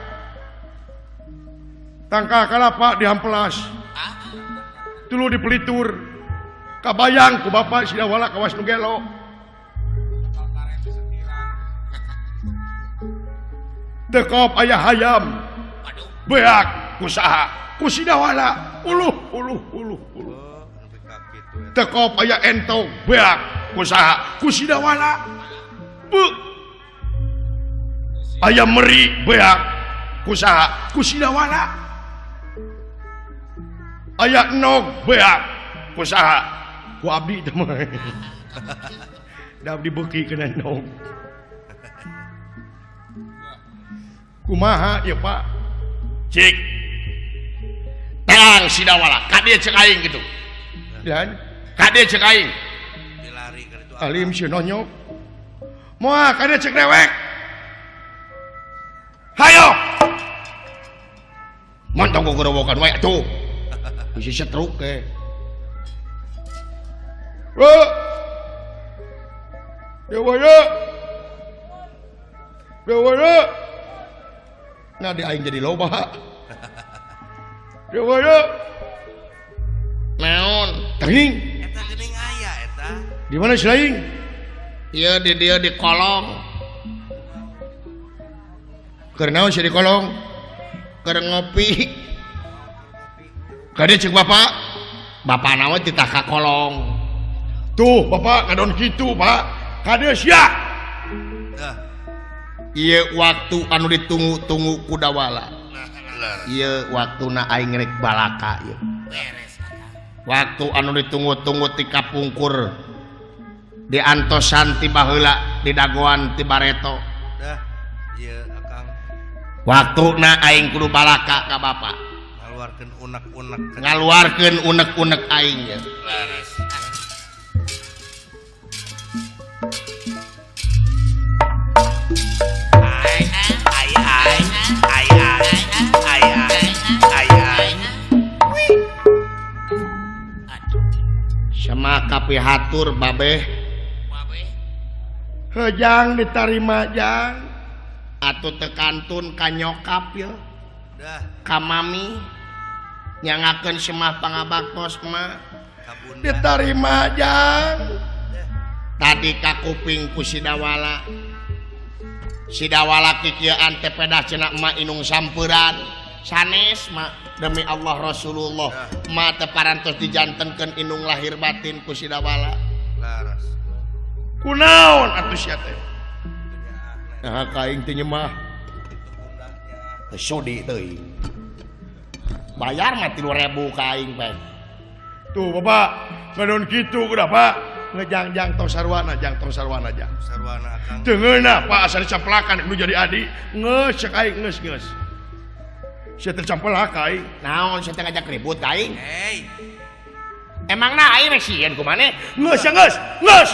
Tangkal kalapa dihampelas. Tulu dipelitur. Kabayang ku Bapak Sidawala kawas nu gelo. Teu kop aya hayam. Beak ku saha? Ku Sidawala. Uluh uluh uluh uluh. Teu kop aya entog beak ku saha? Ku Sidawala. Beuk. Aya meri beak ku saha? Ku Sidawala. Aya enog beak ku saha? Ku abdi teh mah. Da abdi beuki kana enog. Kumaha ieu Pak? Cik. Tang Sidawala ka dieu ceuk aing kitu. Dan ka dieu ceuk aing. Dilari ka ditu. Alim si nonyok. Moal ka dieu ceuk dewek. Hayo. Montong gogorowokan wae atuh. Bisa setruk ke. Dewa Dewa. Nah di aing jadi loba. Dewa. Naon? Teuing. Eta geuning aya eta. Di mana si laing? Ieu di dieu di kolong. Keur naon si di kolong? Keur ngopi. Kade cek bapak, bapak naon titah ka kolong. Tuh bapak ngadon kitu pak. Kade sia. Ieu waktu anu ditunggu-tunggu ku Dawala. Ieu waktuna aing rek balaka ieu. Waktu anu ditunggu-tunggu ti kapungkur. Di antosan ti baheula, di dagoan ti bareto. Dah, ieu akang. Waktuna aing kudu balaka ka bapak. Ngaluarkeun unek-unek. Ngaluarkeun unek-unek aing ya. Leres. Ai ai ai ai ai ai ai. Sama kapihatur babeh Hejang ditarima jang. Atuh teu kantun ka nyokap ye. Dah. Ka mami nyangakeun semah pangabaktos mah. Ditarima jang. Tadi ka kuping ku Sidawala. Sidawala kikieuan teh pedah cenah emak inung samperan. Sanes mak demi Allah Rasulullah ma teu parantos dijantenkeun inung lahir batin ku Sidawala. Laras. Kunaon atuh sia teh? Nah ka aing teh nyemah. Teu sudi teuing. Bayar mah 3.000 ka aing bae. Tuh Bapak, ngadon kitu kuda Pak. Ngejangjang tong sarwana, jang tong sarwana jang. Sarwana Akang. Teu ngeunah Pak asal dicaplakan kudu jadi adi. Geus cek aing geus geus. Sia teh campelak aing. Naon sia teh ngajak ribut ka aing? Hei. Emangna aing rek sieun ku maneh? Geus ya geus, geus.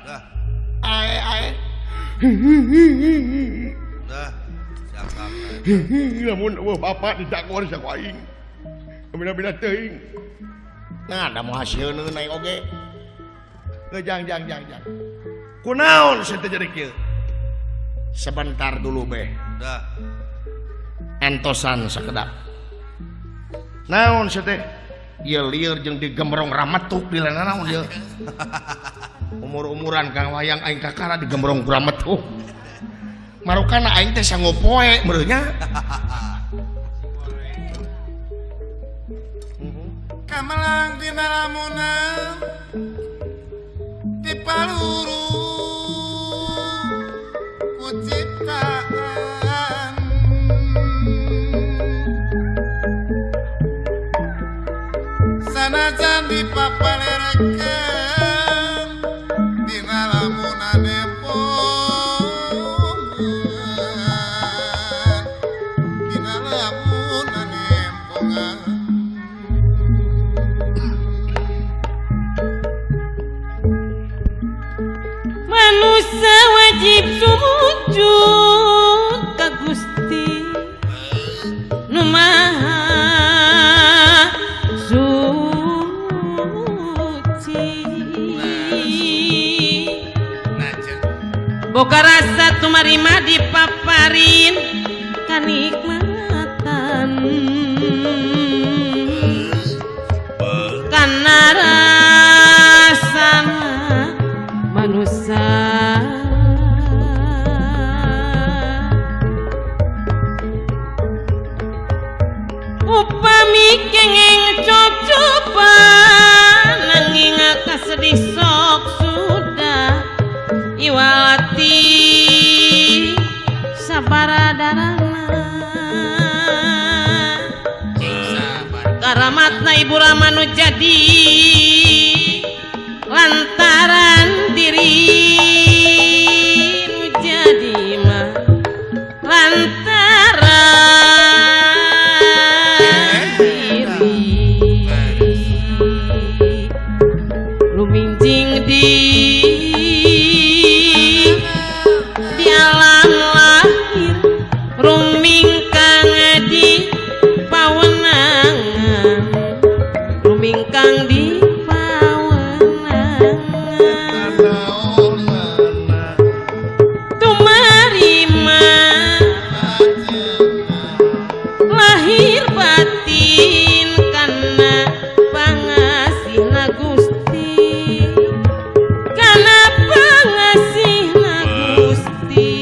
Dah. Ae ae. Dah. Si Akang. Lamun eueuh bapak didakor sia ku aing. Beda-beda teuing. Nah, da moal sieun aing oge. Ngejang jang jang jang. Kunaon sia teh jadi kieu? Sebentar dulu beh. Dah. Entosan sakedap. Naon sia teh? Ieu lieur jeung digembrong rametuk di lana naon ieu. Umur-umuran Kang Wayang aing kakara digembrong ku rametuk. Marukana aing teh sanggup poe meureunnya. Kamelang dina lamunan di paluru ku ciptaan sanajan dipapalerekeun dina lamunan nempongan dina lamunan nempongan. Manusia wajib sumujud ka Gusti nu Maha Suci. Boga rasa tumarima dipaparin kanikmatan kana rasana manusia. Upami kenging cocoba nanging kasedih sok sudah iwalati sabaradarana karamatna ibu Rama nu jadi lantaran diri nu jadi mah lantaran diri luminjing di alam lahir rumingkang di pawenangan rumingkang di pawenangan tumarima lahir batin kana pangasihna Gusti kana pangasihna Gusti.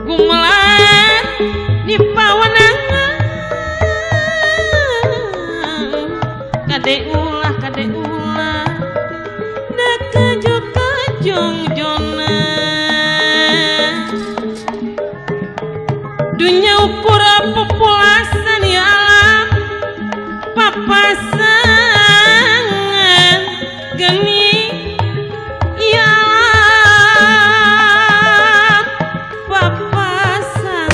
Gumelar di pawenangan kade ulah da kajo jona dunya ukura populasan ya alam papasangan geni ya alam papasangan.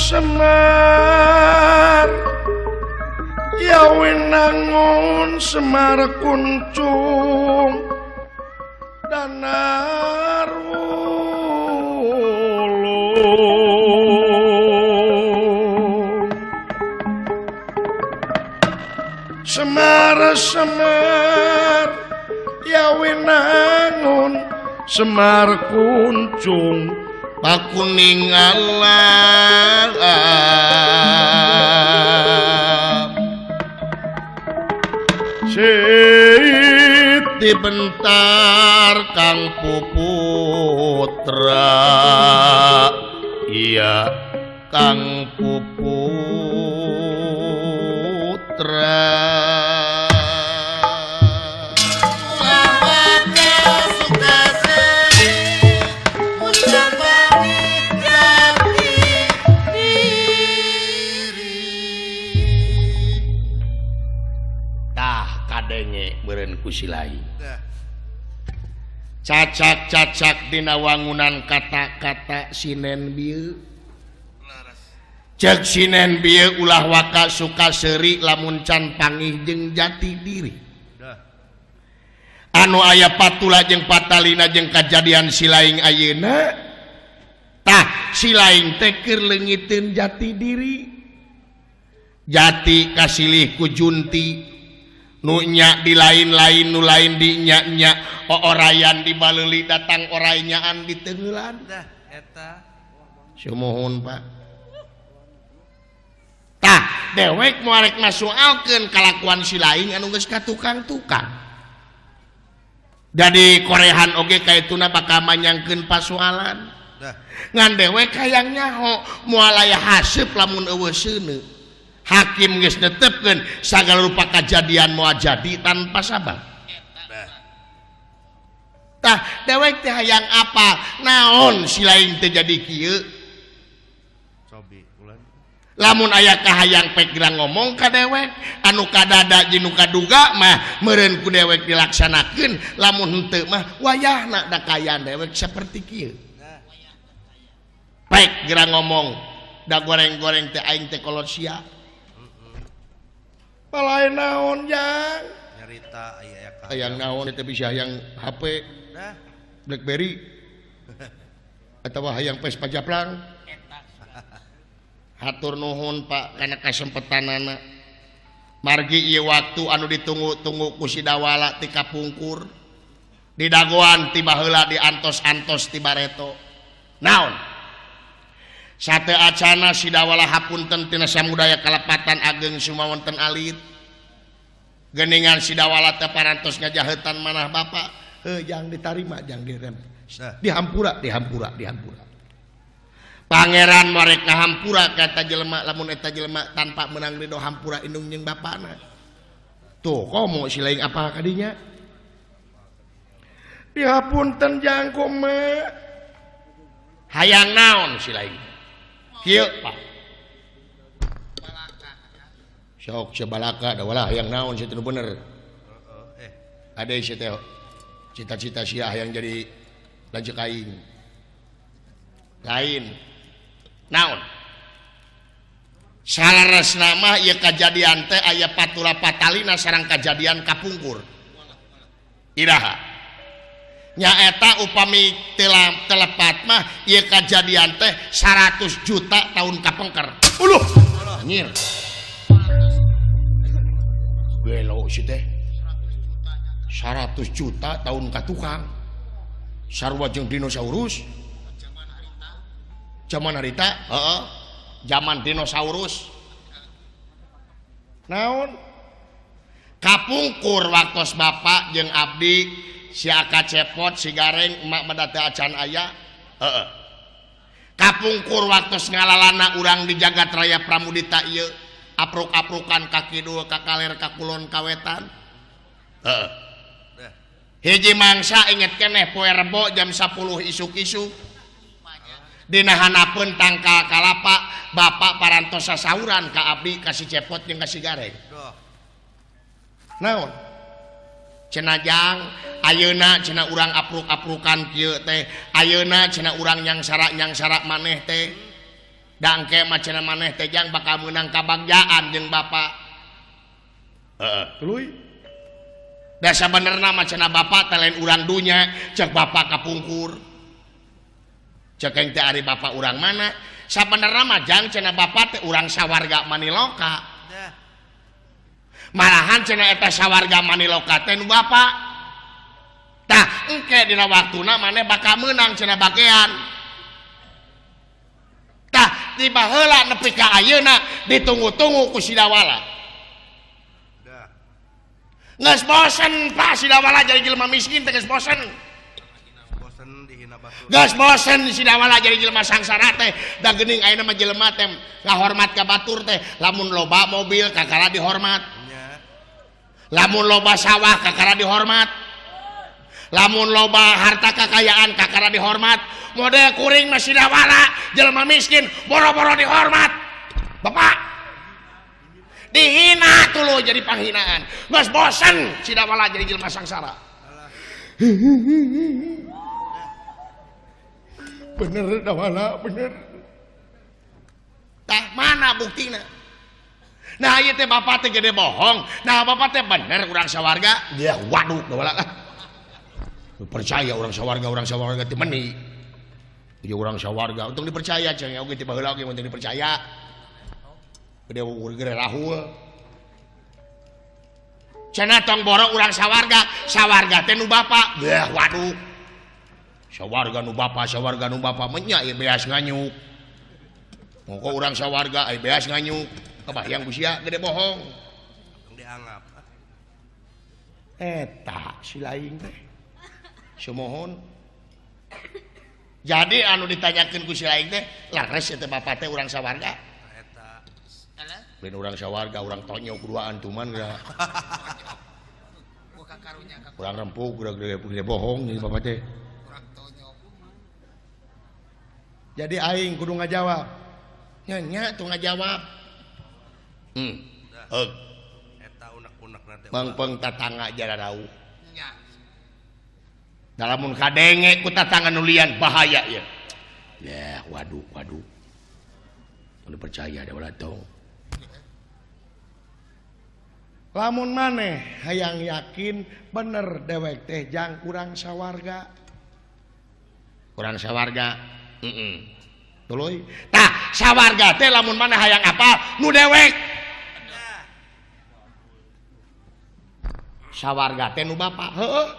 Semar ya winangun Semar kuncung danar wulung. Semar Semar ya winangun Semar kuncung pakuning alam. Siti bentar Kang Puputra, iya Kang Puputra. Kusilai cacak-cacak dina wangunan kata-kata sinen bieu cek sinen bieu ulah waka suka seuri lamun can pangih jeung jati diri anu aya patula jeung patalina jeung kajadian silaing ayeuna tah silaing teh keur leungiteun jati diri jati kasilih ku junti nunya di lain-lain nu lain di nya-nya orayan di baleuli datang orainyaan di tenggelan dah eta sumuhun Pak tah dewek moal rek masualkeun kalakuan si lain anu geus ka tukang-tukang jadi korehan oge kaituna bakal manyangkeun pasualan ngan dewek hayang nyaho moal aya haseup lamun eueuh seuneu hakim geus netepkeun sagala rupa kajadian moal jadi tanpa sabab. Tah dewek teh hayang apa naon si lain teh jadi kieu lamun aya kahayang pek gerang ngomong ka dewek anu kadada jeung nu kaduga mah meureun ku dewek dilaksanakeun lamun henteu mah wayahna da kaayaan dewek saperti kieu pek gerang ngomong da goreng-goreng teh aing teh kolot sia palai naon jang nyarita aya hayang naon teh bisa hayang HP BlackBerry atawa hayang Vespa japlang. Hatur nuhun Pak kana kasempetanana margi ieu waktu anu ditunggu-tunggu ku si Dawala ti kapungkur didagoan ti baheula diantos-antos ti bareto naon sate acana si Dawala hapunten tina samudaya kalepatan ageng sumawonten alit geningan si Dawala teh parantos ngajahetan manah bapak heuh jang ditarima jang direm dihampura dihampura dihampura pangeran marek ngahampura ka eta jelema lamun eta jelema tanpa meunang ridho hampura indung jeung bapana tuh komo si lain apa kadinya dihapunten jang kumaha hayang naon si lain kieu Pak sok sebalaka da walah hayang naon si teu bener ade si teh cita-cita sia hayang jadi lanceuk aing lain naon salaresna mah ieu kajadian teh aya patula patalina sareng kajadian kapungkur iraha nyaeta upami telepat mah ieu kajadian teh 100 juta tahun kapengker. Uluh anjir gelo si teh 100 juta tahun ka tukang sarua jeung dinosaurus zaman harita heeh zaman dinosaurus naon kapungkur waktos bapak jeung abdi si Aka Cepot si Gareng emak mah teu acan aya heeh kapungkur waktos ngalalana urang di jagat raya Pramudita ieu apruk-aprukan ka kidul ka kaler ka kulon ka wetan heeh hiji mangsa inget keneh poe Rebo jam 10 isuk-isuk dina hanapeun tangkal kalapa bapak parantos sasauran ka abdi ka si Cepot jeung ka si Gareng naon cenah jang ayeuna cenah urang apruk-aprukan kieu teh ayeuna cenah urang nyangsara-nyangsara maneh teh Dangke mah cenah maneh teh jang bakal meunang kabagjaan jeung bapak. Heeh, tuluy. Da sabenerna mah cenah bapak teh lain urang dunya, cek bapak kapungkur. Cek aing teh ari bapak urang mana? Sabenerna mah jang cenah bapak teh urang sawarga Maniloka. Malahan cenah eta sawarga Maniloka teh nu bapak. Tah engke dina waktuna maneh bakal meunang cenah bagean. Tah tiba heula nepi ka ayeuna ditunggu-tunggu ku Sidawala. Geus bosen Pak Sidawala jadi jelema miskin teh geus bosen. Geus bosen Sidawala jadi jelema sangsara teh. Da geuning ayeuna mah jelema teh ngahormat ka batur teh lamun loba mobil kakara dihormat. Lamun loba sawah kakara dihormat. Lamun loba harta kekayaan kakara dihormat. Model kuring mah Sidawala jelema miskin boro-boro dihormat. Bapak dihina tuluy jadi panghinaan. Geus bosen Sidawala jadi jelema sangsara. Bener Dawala, bener. Tah mana buktina? Nah ieu teh bapak teh gede bohong. Nah bapak teh bener urang sawarga. Ya waduh Dawala lah. Percaya urang sawarga teh meni. Ieu urang sawarga untung dipercaya cenah oge teh baheula oge untung dipercaya. Gede gede rahul. Cenah tong boro urang sawarga, sawarga teh nu bapak. Yah waduh. Sawarga nu bapak menya ieu beas nganyuk. Mongko urang sawarga ai beas nganyuk. Kebayang ku sia gede bohong. Dianggap. Eta si lain teh. Sumohon. Jadi anu ditanyakeun ku si lain teh, lares eta bapak teh urang sawarga. Eta. Lain urang sawarga, urang tonyok duaan tuman geura. Urang rempug geura gede bohong ieu bapak teh. Jadi aing kudu ngajawab. Nya nya tuh ngajawab. Heug. Eta unek-unekna teh. Mangpeng tatangga jararauh. Nya. Da lamun kadenge ku tatangga nu lian bahaya ieu. Ya, waduh, waduh. Mun percaya da ulah tong. Lamun maneh hayang yakin bener dewek teh jang urang sawarga. Urang sawarga. Tuluy. Tah, sawarga teh lamun maneh hayang apa? Nu dewek. Sawarga teh nu bapak. Heueuh.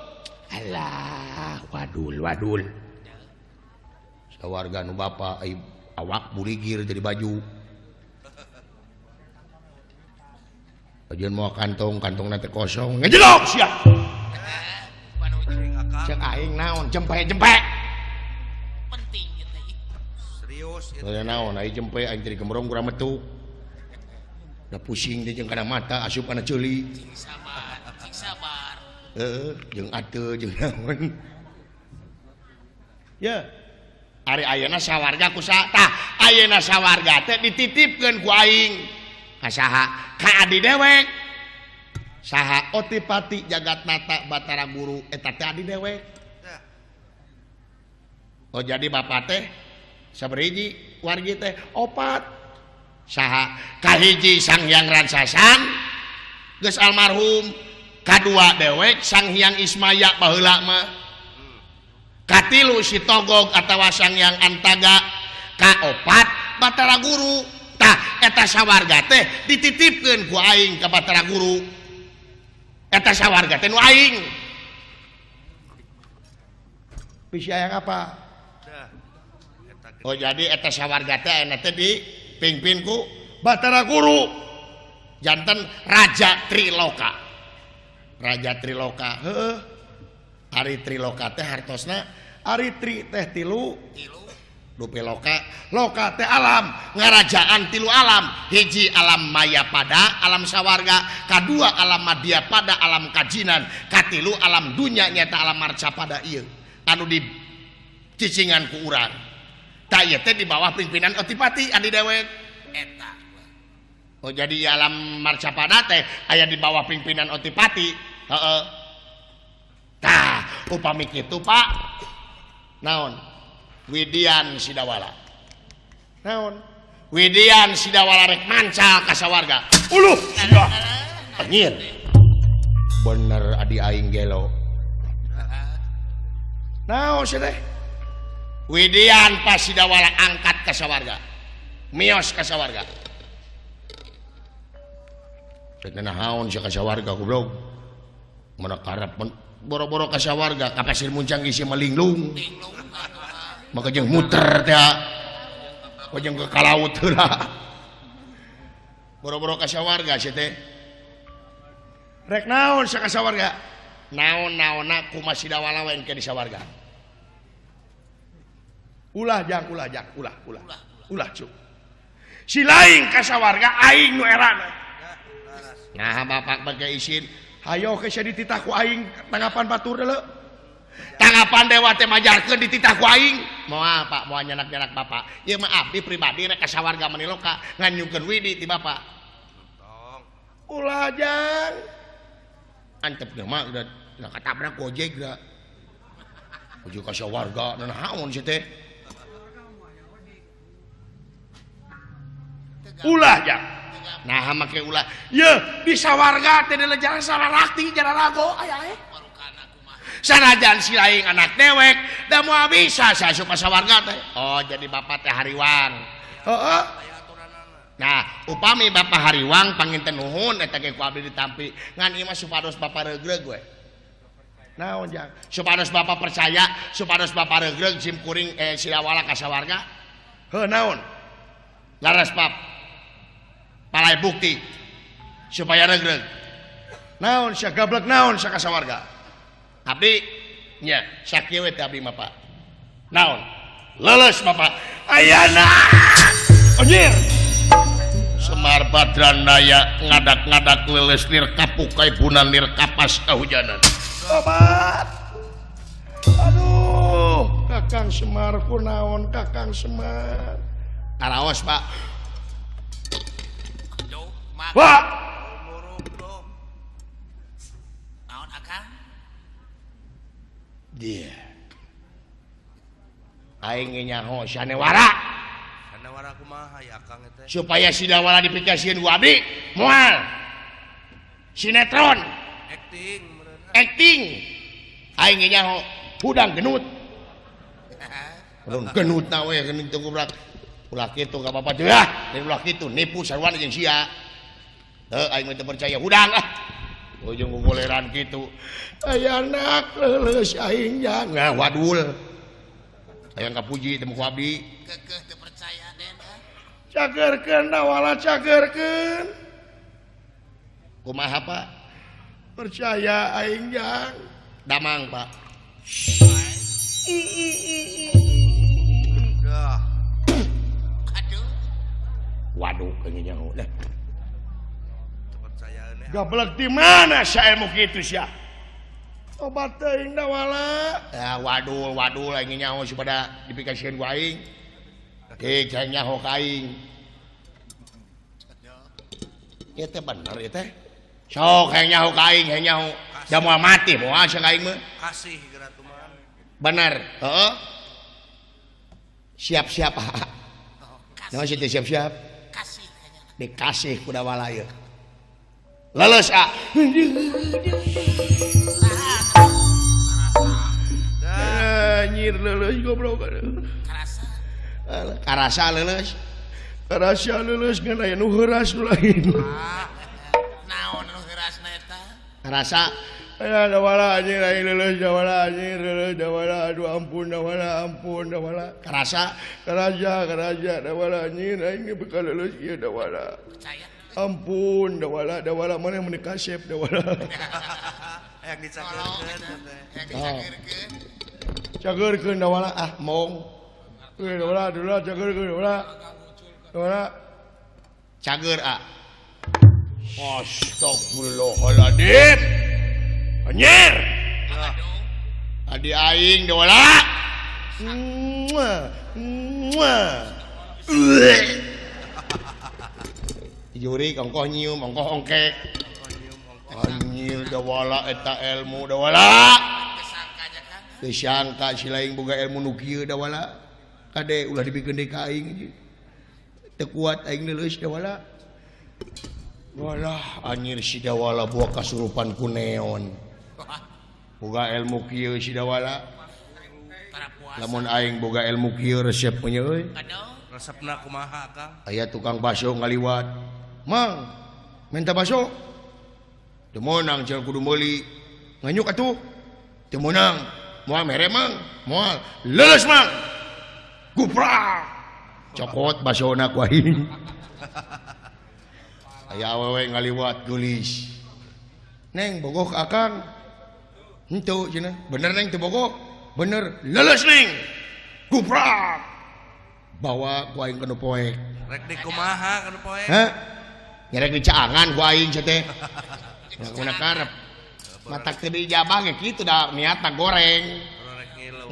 Alah, wadul, wadul. Sawarga nu bapak ai awak burigir jadi baju. Ajeun moal kantong, kantongna teh kosong. Ngejelok sia. Cek aing naon jempe-jempe. Penting ieu teh. Serius ieu. Teu naon ai jempe aing jadi gemrong kurang metu. Da pusing teh jeung kana mata asup kana ceuli. Cing sabar, cing sabar. Heeh, jeung ateu jeung naon. Ya. Ari ayeuna sawarga ku saha? Tah, ayeuna sawarga teh dititipkeun ku aing. Ka saha? Ka adi dewek. Saha Otipati Jagatnata Batara Guru eta teh adi dewek. Oh jadi bapak teh sabariji wargi teh opat. Saha? Kahiji Sang Hyang Ransasan geus almarhum, kadua dewek Sang Hyang Ismaya baheula mah. Katilu si Togog atawa Sang Hyang Antaga, kaopat Batara Guru. Tah eta sawarga teh dititipkeun ku aing ka Batara Guru. Eta sawarga teh nu aing. Bisi hayang apa? Oh jadi eta sawarga teh ayeuna teh dipimpin ku Batara Guru. Janten Raja Triloka. Raja Triloka, heueuh. Ari Triloka teh hartosna ari tri teh tilu, dupi loka, loka teh alam, ngarajaan tilu alam, hiji alam maya pada alam sawarga, kadua alam madya pada alam kajinan, katilu alam dunya nyata alam marca pada ieu anu di cicingan ku urang. Tah ieu teh di bawah pimpinan Otipati adi dewek. Eta. Oh jadi alam marca pada teh aya di bawah pimpinan Otipati. Heeh. Tah, upami kitu Pak. Naon? Widian Sidawala. Naon? Widian Sidawala rek mancal ka sawarga. Uluh sia. Anjir. Bener adi aing gelo. Naon sia teh? Widian pas Sidawala angkat ka sawarga. Mios ka sawarga. Rek naon sia ka sawarga goblok. Mana karep boro-boro ka sawarga ka Pasir Muncang isi malinglung. Maka jeung muter teh. Jeung ke kalaut heula. Boro-boro ka sawarga sia teh. Rek naon sia ka sawarga? Naon-naonna kumaha Sidawala we engke di sawarga. Ulah jang, ulah jang, ulah, ulah. Ulah cuk. Si lain ka sawarga aing nu erana. Nah bapak bage isin, hayo ke sia dititah ku aing tanggapan batur deuleu. Tanggapan dewa teh majarkeun dititah ku aing. Moal Pak, moal nyanak-nyanak bapak. Ieu mah abdi pribadi rek ka sawarga maniloka nganyungkeun widi ti bapak. Ulah jang. Antep ge mah udah katabrak gojek da. Uju ka sawarga naon sia teh? Ulah jang. Nah make ulah. Ye di sawarga teh jalan sararakti jararago aya eh. Sanajan si lain anak dewek da moal bisa asup ka sawarga teh. Oh jadi bapak teh hariwang. Heeh. Nah upami bapak hariwang panginten nuhun eta ge ku abdi ditampi. Ngan ieu mah supados bapak reugreug we. Naon jang? Supados bapak percaya, supados bapak reugreug sim kuring Sidawala ka sawarga. Heuh naon? Laras pap. Palai bukti supaya reugreug. Naon sia gablek naon sia ka sawarga? Abdi nya sakieu we teh abdi mah Pak. Naon? Leuleus Bapak. Ayana. Anjir. Semar Badranaya ngadak-ngadak leuleus lir kapuk kaibunan lir kapas kahujanan. Tobat. Aduh, Kakang Semar kunaon Kakang Semar? Karaos Pak. Pak. Naon akang? Dia. Aing nyaho Sanewara. Sanewara kumaha ya akang teh? Supaya Sidawala dipikasieun ku abdi, moal. Sinetron. Acting acting. Aing nyaho hudang genut. Hudang genut na we geuning teu goblok. Ulah kitu ka bapak teh ah, ulah kitu nipu sarwana jeung sia. Heuh aing mah teu percaya hudang ah. Ujung gogoleran kitu. Aya anak leuleus aing jang. Nah wadul. Hayang kapuji teh ku abdi. Keukeuh teu percaya den ah. Cagerkeun Dawala cagerkeun. Kumaha Pak? Percaya aing jang. Damang Pak. Dah. Aduh. Waduh kayaknya nyaho dah. Gablek di mana sia ilmu kitu sia? Obat teuing Dawala. Ya wadul wadul aing nyaho supaya dipikasieun ku aing. Ge cai nyaho ka aing. Ieu teh bener ieu teh. Sok hayang nyaho ka aing, hayang nyaho. Da moal mati moal sia ka aing mah. Kasih geura tuman. Bener, heeh. Siap-siap. Naon sih teh siap-siap? Kasih dikasih ku Dawala ieu. Leles ah. Anjir leuleus goblok. Karasa. Karasa leuleus. Karasa leuleus ngan aya nu heuras nu lain. Naon nu heurasna eta? Karasa. Aya Dawala anjir aing leuleus Dawala anjir leuleus Dawala aduh ampun Dawala ampun Dawala. Karasa. Karasa karasa Dawala anjir aing bekal leuleus ieu Dawala. Percaya. Ampun Dawala Dawala mana yang menikah kasep Dawala. Yang dicagerkeun teh. Yang dicagerkeun. Cagerkeun Dawala ah mong. Dawala dawala cagerkeun Dawala. Dawala cager ah. Astagfirullahaladzim. Anjir. Adi aing Dawala. Muah. Muah. Jurik ongkoh nyium ongkoh ongkek. Anjir Dawala eta ilmu Dawala. Disangka si lain boga ilmu nu kieu Dawala. Kade ulah dipikeun deui ka aing. Teu kuat aing leuleus Dawala. Walah anjir si Dawala buah kasurupan ku neon. Boga ilmu kieu si Dawala. Lamun aing boga ilmu kieu resep nya euy. Resepna kumaha Kang? Aya tukang bakso ngaliwat. Mang, minta bakso. Teu meunang cenah kudu meuli. Nganyuk atuh. Teu meunang. Moal mere Mang, moal. Leuleus Mang. Guprak. Cokot basona ku aing. Aya awewe ngaliwat geulis. Neng bogoh ka Akang. Henteu cenah. Bener Neng teu bogoh? Bener. Leuleus Neng. Guprak. Bawa ku aing ka nu poek. Rek di kumaha ka nu poek? Hah? Nyerek di caangan ku aing sia teh. Ngakuna karep. Matak teu dijabah ge kitu da niatna goreng. Rek ngilu.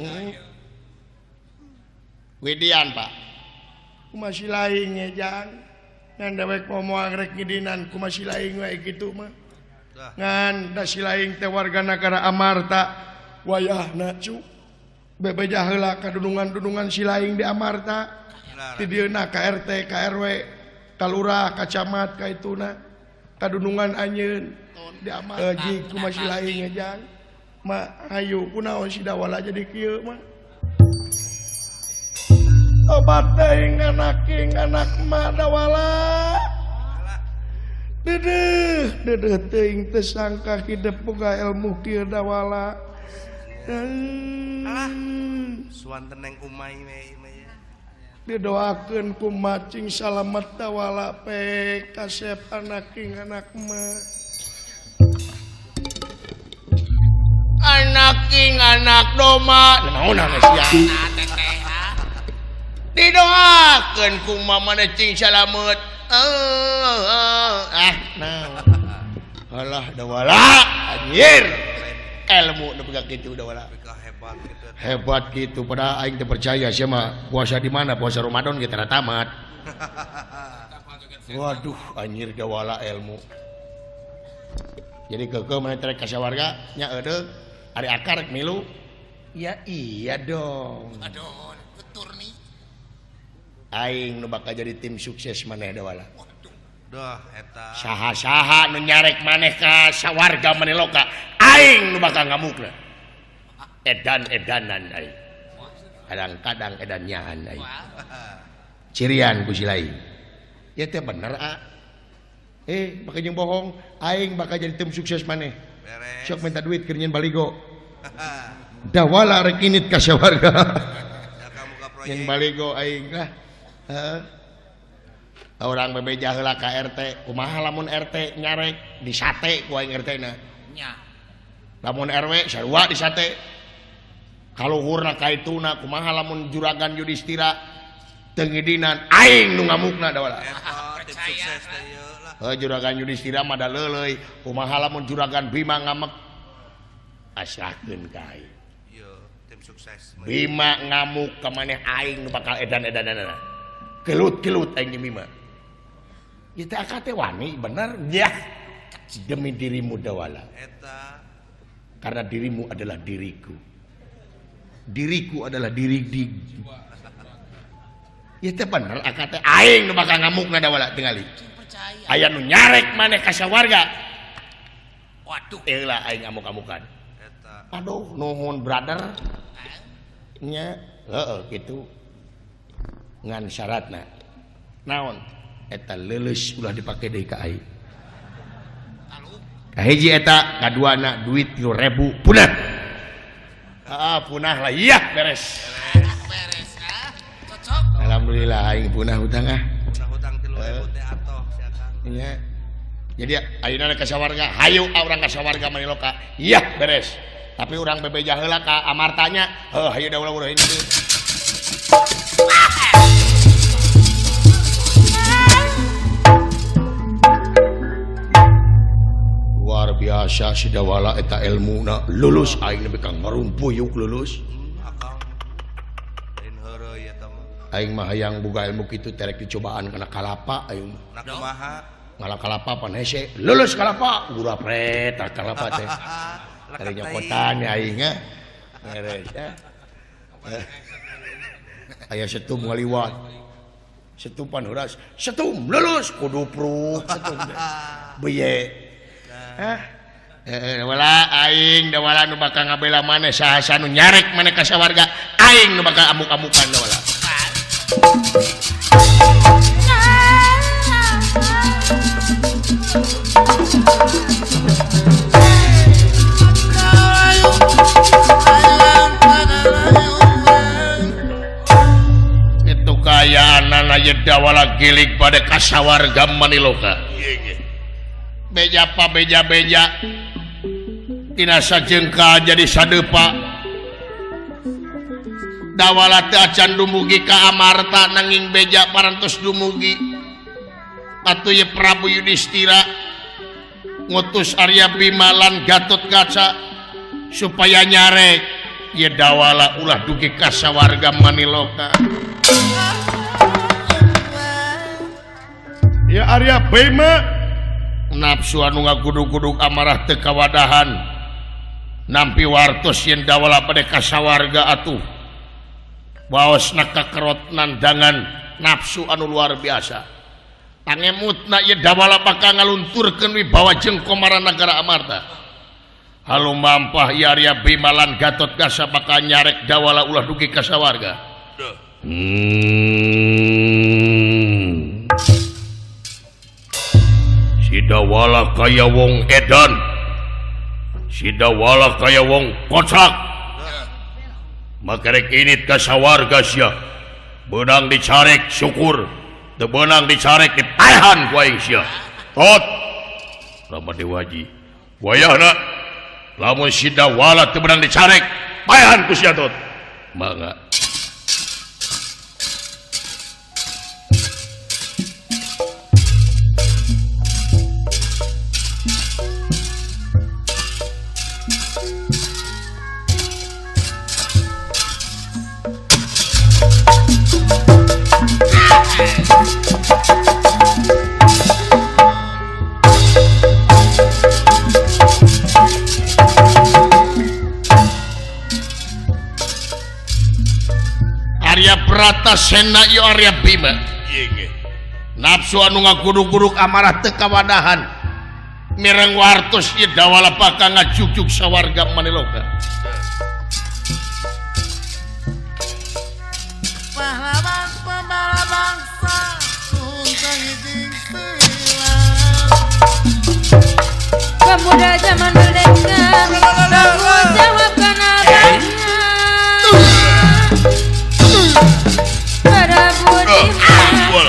Widian, Pak. Kumaha si laing ye jang. Ngan dewek moal rek ngidinan kumaha si laing we kitu mah. Ngan da si laing teh warga nagara Amarta wayahna cu. Bebeja heula ka dunungan-dunungan si laing di Amarta. Ti dieuna ka RT, ka RW, ka lurah, ka camat, ka ituna. Ka dunungan anjeun di Amarta. Ji kumaha si laing jang. Ma hayu kunaon si Dawala jadi kieu mah. Obat teuing anak king anak ma Dawala. Dedeuh, dedeuh teuing teu sangka hidep boga ilmu kieu Dawala. Alah, suanten neng umai we ieu. Didoakeun ku macing salamet Dawala pe kasep anak king anak ma. Anak king anak doma. Naon sia? Didoakeun ku mamana cing salamet. Ah, nah. Alah Dawala anjir. Ilmu nu pegang kitu Dawala. Hebat gitu. Hebat gitu padahal aing teu percaya sia mah puasa di mana? Puasa Ramadan ge tara tamat. Waduh anjir Dawala ilmu. Jadi keukeuh maneh terek ka sawarga nya eudeung ari akar rek milu. Ya iya dong. Aduh, ketur nih. Aing nu bakal jadi tim sukses maneh Dawala. Duh eta. Saha-saha nu nyarek maneh ka sawarga maneh loka, aing nu bakal ngamukna. Edan-edanan aing. Kadang-kadang edan nyahan aing. Cirian ku si lain. Ya teh bener a. Bakal jeung bohong, aing bakal jadi tim sukses maneh. Sok minta duit keur nyeun baligo. Dawala rek init ka sawarga. Nyeun baligo aing lah. Heeh. Orang bebeja heula ka RT, kumaha lamun RT nyarek disate ku aing RT-na. Nya. Lamun RW sarua disate. Kaluhurna ka ituna kumaha lamun juragan Yudhistira teu ngidinan aing nu ngamukna Dawala. Eta tim sukses teh ieu lah. Heuh juragan Yudhistira mah da leuleuy, kumaha lamun juragan Bima ngamek asrahkeun ka aing. Ieu tim sukses. Bima ngamuk ka maneh aing nu bakal edan-edanana. Gelut-gelut aing jeung Bima. Ieu teh akak teh wani bener ya. Demi dirimu Dawala. Eta. Karena dirimu adalah diriku. Diriku adalah diri di. Ieu teh bener akak teh aing nu bakal ngamukna Dawala tingali. Aya nu nyarek maneh ka sawarga. Waduh. Eulah aing ngamuk-amukan. Eta. Aduh nuhun brother. Nya, heeh kitu. Ngan syaratna. Naon? Eta leuleus ulah dipake deui ka aing. Kahiji eta, kaduana duit 3.000 punah. Heeh, punah lah. Iya, beres. Beres ah. Cocok. Alhamdulillah aing punah hutang ah. Punah hutang 3.000 teh atoh si Akang. Nya. Jadi ayeuna ka sawarga, hayu urang ka sawarga maniloka. Iya, beres. Tapi urang bebeja heula ka Amartanya, heuh hayu da ulah urang ini. Luar biasa si Dawala eta ilmuna lulus aing nepi ka ngarumpuyuk lulus. Akang. Lain heureuy eta mah. Aing mah hayang boga ilmu kitu terek dicobaan kana kalapa aing mah. Na kumaha? Ngala kalapa pan hese lulus kalapa gurapret tah kalapa teh. Dari nyokotan aing ah. Beres ya. Aya setum ngaliwat. Setumpan heuras setum lulus kudu pruk setum beye. Hah? Wala aing dawala nu bakal ngabela maneh saha nu nyarek maneh ka sawarga aing nu bakal amuk-amukan dawala. Itu kayaan anak dawala gilig pada kasawarga maniloka. Beja pa beja beja tina sajengkal jadi sadepa dawala teu acan dumugi ka Amarta nanging beja parantos dumugi atuh ye Prabu Yudhistira ngutus Arya Bima lan Gatotkaca supaya nyarek ye dawala ulah dugi ka sawarga maniloka. Ya Arya Bima nafsu anu ngagudug-gudug amarah teu kawadahan nampi wartos yen dawala pada kasawarga atuh waosna kakerot nandangan nafsu anu luar biasa pangemutna ye dawala bakal ngalunturkeun wibawa jeung komara nagara Amarta. Halu mampah ye Arya Bima lan Gatotkaca bakal nyarek dawala ulah dugi ka sawarga. Sidawala kaya wong edan, sidawala kaya wong kocak, makarek init ka sawarga sia, benang dicarek syukur, teu beunang dicarek dipaehan ku aing sia. Tot, Rama Dewaji, wayahna lamun sidawala teu beunang dicarek, paehan ku sia tot. Mangga. Arya Bratasena ieu Arya Bima. Nafsu anu ngagudug-gudug amarah teu kawadahan. Mireng wartos ieu dawala bakal ngajugjug sawarga maniloka. Pahlawan pembela bangsa pemuda zaman merdeka tanggung jawabkan abangnya para budiman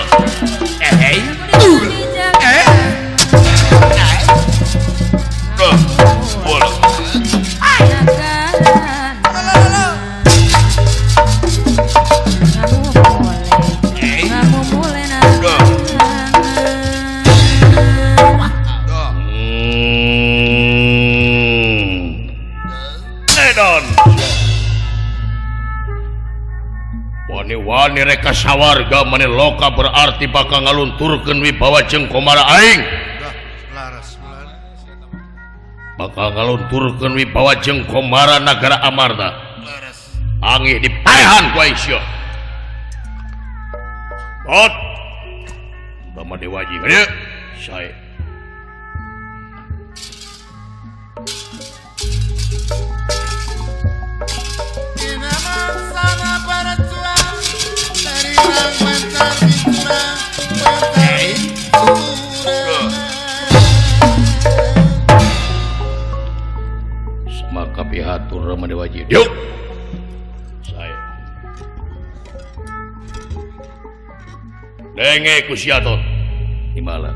Wani-wani reka sawarga maniloka berarti bakal ngalunturkeun wibawa jeung komara aing. Bakal ngalunturkeun wibawa jeung komara nagara Amarta. Angih dipaehan ku aing sia. Tot. Rama Dewaji ka dieu. Sae. Maka pihatur Rama Dewaji. Yuk. Saya. Denge ku sia tot. Imala.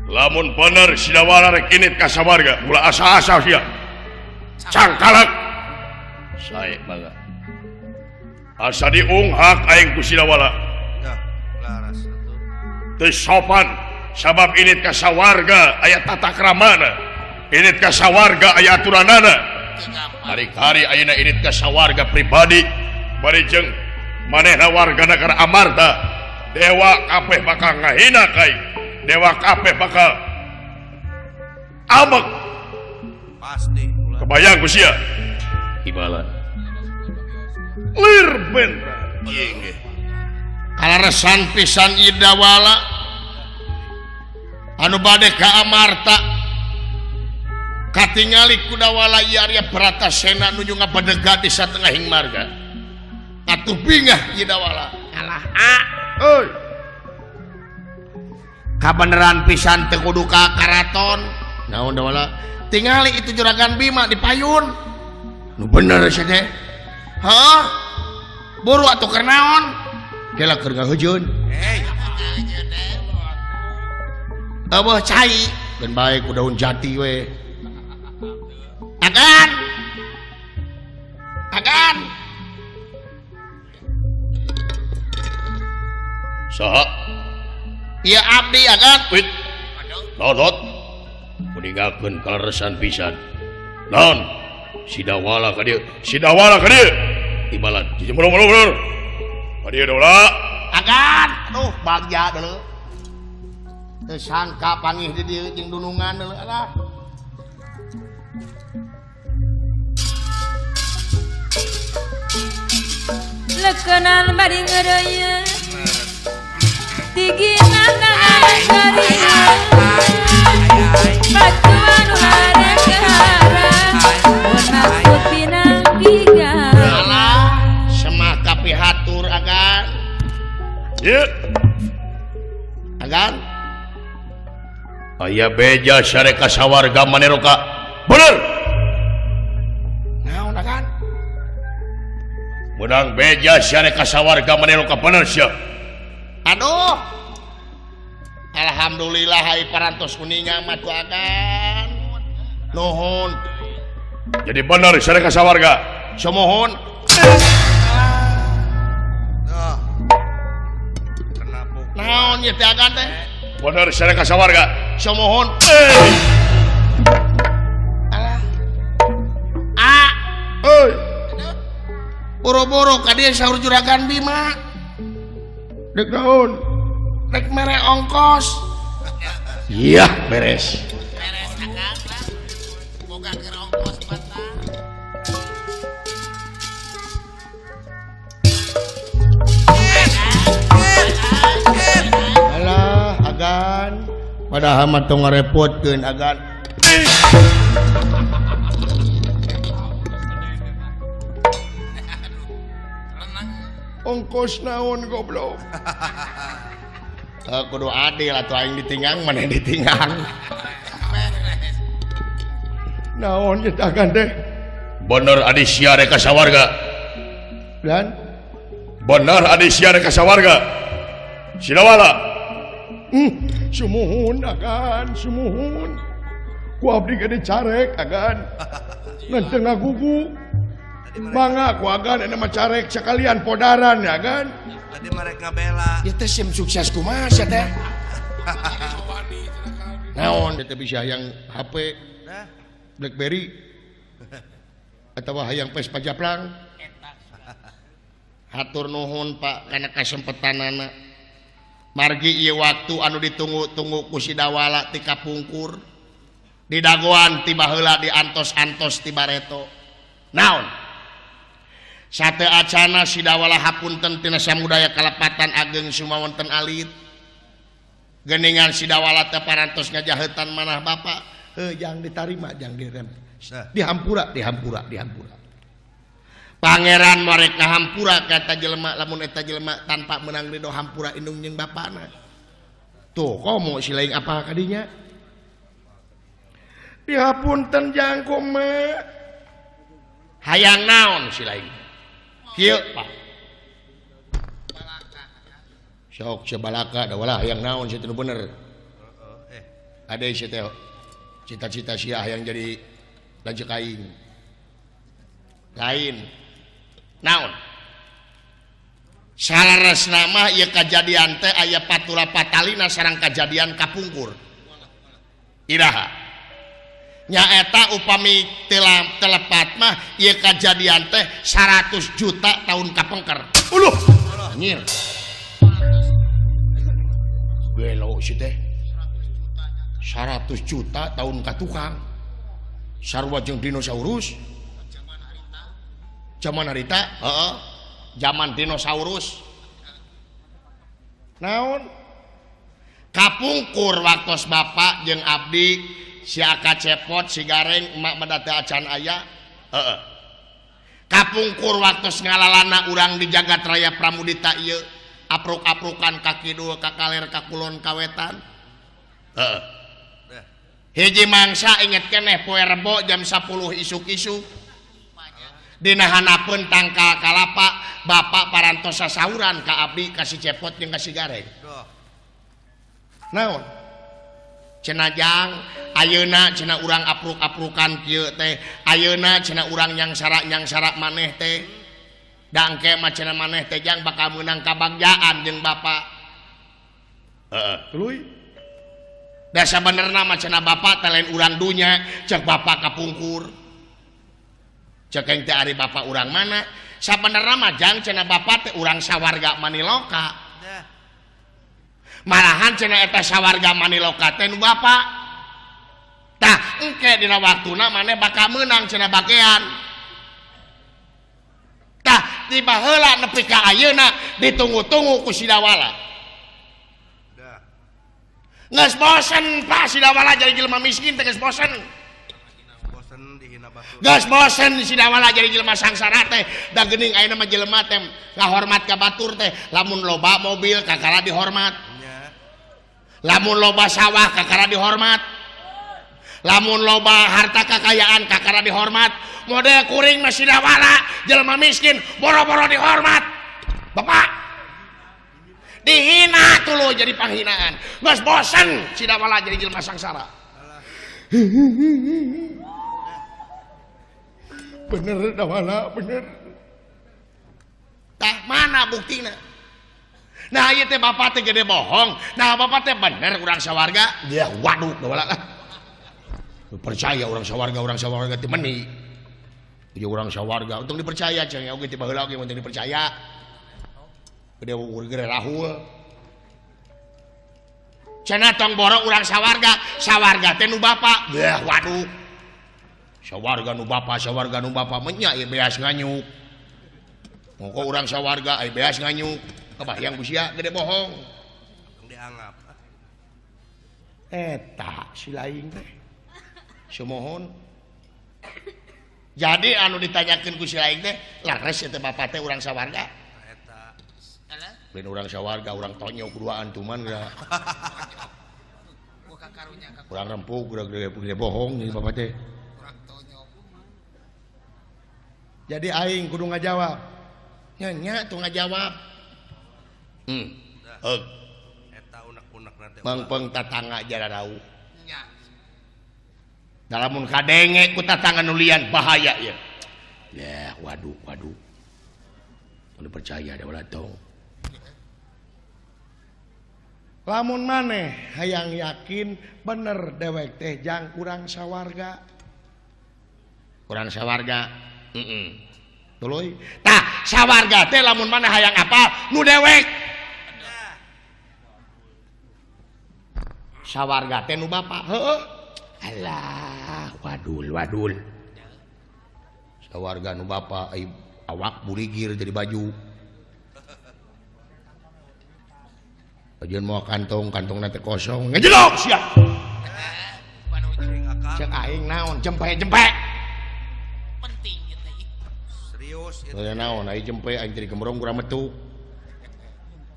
Lamun bener sidawala rek init ka sawarga, ulah asa-asa sia. Cangkalak. Sae mangga. Asa diunghak aing ku sidawala. Teu sopan sabab init ka sawarga aya tata kramana. Init ka sawarga aya aturanana. Hari-hari ayeuna init ka sawarga pribadi bari jeung manehna warga nagara Amarta. Dewa kabeh bakal ngahina ka aing. Dewa kabeh bakal ambek. Pasti. Kebayang ku sia. Imala. Lir bendra. Kalaresan pisan Idawala anu bade ka Amarta katingali kudawala ieu Arya Bratasena nuju ngabedega di satengahing marga. Atuh bingah Idawala. Alah a euy. Kabeneran pisan teu kudu ka karaton. Naon Dawala? Tingali itu juragan Bima di payun. Nu bener sia teh. Hah? Buru atuh keur naon? Kela keur ngahujeun. Hei. Eueuh cai, geun bae ku daun jati we. Agan. Agan. Saha? Ieu abdi agan. Wit. Dodot. Kuningakeun kaleresan pisan. Naon? Sidawala ka dieu. Sidawala ka dieu. Ibalan. Jemur-mur. Ka dieu Dawala. Agan. Aduh, bagja deuleu. Teu sangka pangih di dieu jeung dunungan deuleu alah. Lekenan bari ngeureuyeuh. Diginang ngarieu. Batu anu harek-harek. Mun maksud pinanggigan. Alah, semah kapihatur agan. Ieu. Agan. Aya beja syareka sawarga maneroka. Bener. Naon agan? Menang beja syareka sawarga maneroka bener sia. Aduh. Alhamdulillah hai parantos kuninga mah tu agan. Nuhun. Jadi bener syareka sawarga. Sumuhun. Oh. Kena pukul. Naon ieu teh agan teh? Bener syareka sawarga. Sumuhun. Alah. A. Euy. Boro-boro ka dieu saur juragan Bima. Dek naon? Rek mere ongkos. Iya, beres. Beres akang lah. Boga keur ongkos mata. Alah, agan. Padahal mah tong ngarepotkeun agan. Ongkos naon goblok. Kudu adil atuh aing ditinggang maneh ditinggang. Naon ieu agan teh? Bener adi sia rek ka sawarga. Dan bener adi sia rek ka sawarga. Sidawala. Sumuhun agan, sumuhun. Ku abdi ge dicarek agan. Ngan teu ngagugu. Mangga ku agan eta mah carek sekalian podaran ya agan. Tadi mereka bela. Ya teh sim sukses kumaha sia teh? Naon teh bisa hayang HP BlackBerry atawa hayang Vespa Japlang. Hatur nuhun Pak kana kasempetanana. Margi ieu waktu anu ditunggu-tunggu ku Sidawala ti kapungkur. Didagoan ti baheula diantos-antos ti bareto. Naon? Sate acana Sidawala hapunten tina samudaya kalepatan ageng sumawonten alit. Geningan Sidawala teh parantos ngajahetan manah bapak. Heuh jang ditarima jang direm. Dihampura, dihampura, dihampura. Pangeran marek ngahampura ka eta jelema lamun eta jelema tanpa meunang ridho hampura indung jeung bapana. Tuh komo si lain apa kadinya? Dihapunten jang kumaha? Hayang naon si lain? Kieu Pak. Sok sebalaka da walah hayang naon sia teu bener. Ade sia teh cita-cita sia hayang jadi lanceuk aing. Lain. Naon? Salaresna mah ieu kajadian teh aya patula patalina sareng kajadian kapungkur. Iraha. Nyaeta upami telepat mah ieu kajadian teh 100 juta tahun kapengker. Uluh. Anjir. Gelo si teh. 100 juta tahun katukang. Sarua jeung dinosaurus. Zaman harita, heeh. Zaman dinosaurus. Naon? Kapungkur waktos bapak jeung abdi si Aka Cepot si Gareng emak mah teu acan aya. Heeh. Kapungkur waktos ngalalana urang di jagat raya Pramudita ieu apruk-aprukan ka kidul ka kaler ka kulon ka wetan. Heeh. Hiji mangsa inget keneh poe Rebo jam 10 isuk-isuk. Dina hanapeun tangkal kalapa bapak parantos sasauran ka abdi ka si Cepot jeung ka si Gareng. Naon? Cenah jang ayeuna cenah urang apruk-aprukan kieu teh, ayeuna cenah urang nyangsara-nyangsara maneh teh. Da engke mah cenah maneh teh jang bakal meunang kabagjaan jeung bapak. Heeh, tuluy. Da sabenerna mah cenah bapak teh lain urang dunya, ceuk bapak kapungkur. Cek teh ari bapak urang mana? Sabenerna mah jang cenah bapak teh urang sawarga Maniloka. Malahan cenah eta sawarga Maniloka teh nu bapak. Tah engke dina waktuna maneh bakal meunang cenah bagean. Tah ti baheula nepi ka ayeuna ditunggu-tunggu ku Sidawala. Geus bosen Pak Sidawala jadi jelema miskin teh geus bosen. Geus bosen Sidawala jadi jelema sangsara teh. Da geuning ayeuna mah jelema teh ngahormat ka batur teh lamun loba mobil kakara dihormat. Lamun loba sawah kakara dihormat. Lamun loba harta kakayaan kakara dihormat. Model kuring mah Sidawala jelema miskin boro-boro dihormat. Bapak dihina tuluy jadi panghinaan. Geus bosen Sidawala jadi jelema sangsara. Bener Dawala, bener. Tah mana buktina? Nah ieu teh bapak teh gede bohong. Nah bapak teh bener urang sawarga. Ya waduh Dawala lah. Percaya urang sawarga teh meni. Ieu urang sawarga untung dipercaya cenah oge ti baheula oge untung dipercaya. Gede gede rahul. Cenah tong borok urang sawarga, sawarga teh nu bapak. Ya waduh. Sawarga nu bapak menya ieu beas nganyuk. Mongko urang sawarga ai beas nganyuk. Kebayang usia gede bohong. Dianggap. Eta si lain teh. Sumohon. Jadi anu ditanyakeun ku si lain teh, lares eta bapak teh urang sawarga. Eta. Lain urang sawarga, urang tonyok duaan tuman geura. Urang rempug geura gede bohong jadi bapak teh. Jadi aing kudu ngajawab. Nya nya tuh ngajawab. Heug. Eta unek-unekna teh. Mangpeng tatangga jararauh. Nya. Da lamun kadenge ku tatangga nu lian bahaya ieu. Ya, waduh, waduh. Mun percaya da ulah tong. Lamun maneh hayang yakin bener dewek teh jang urang sawarga. Urang sawarga. Heeh. Tuluy. Tah, sawarga teh lamun maneh hayang apal nu dewek. Sawarga teh nu bapak. Heeh. Alah, wadul wadul. Sawarga nu bapak ai awak burigir jadi baju. Bajuan moal kantong, kantongna teh kosong. Ngejelok sia. Ceuk aing naon jempe-jempe. Penting ieu teh. Serius ieu. Teu naon ai jempe aing teh gembrong kurang metu.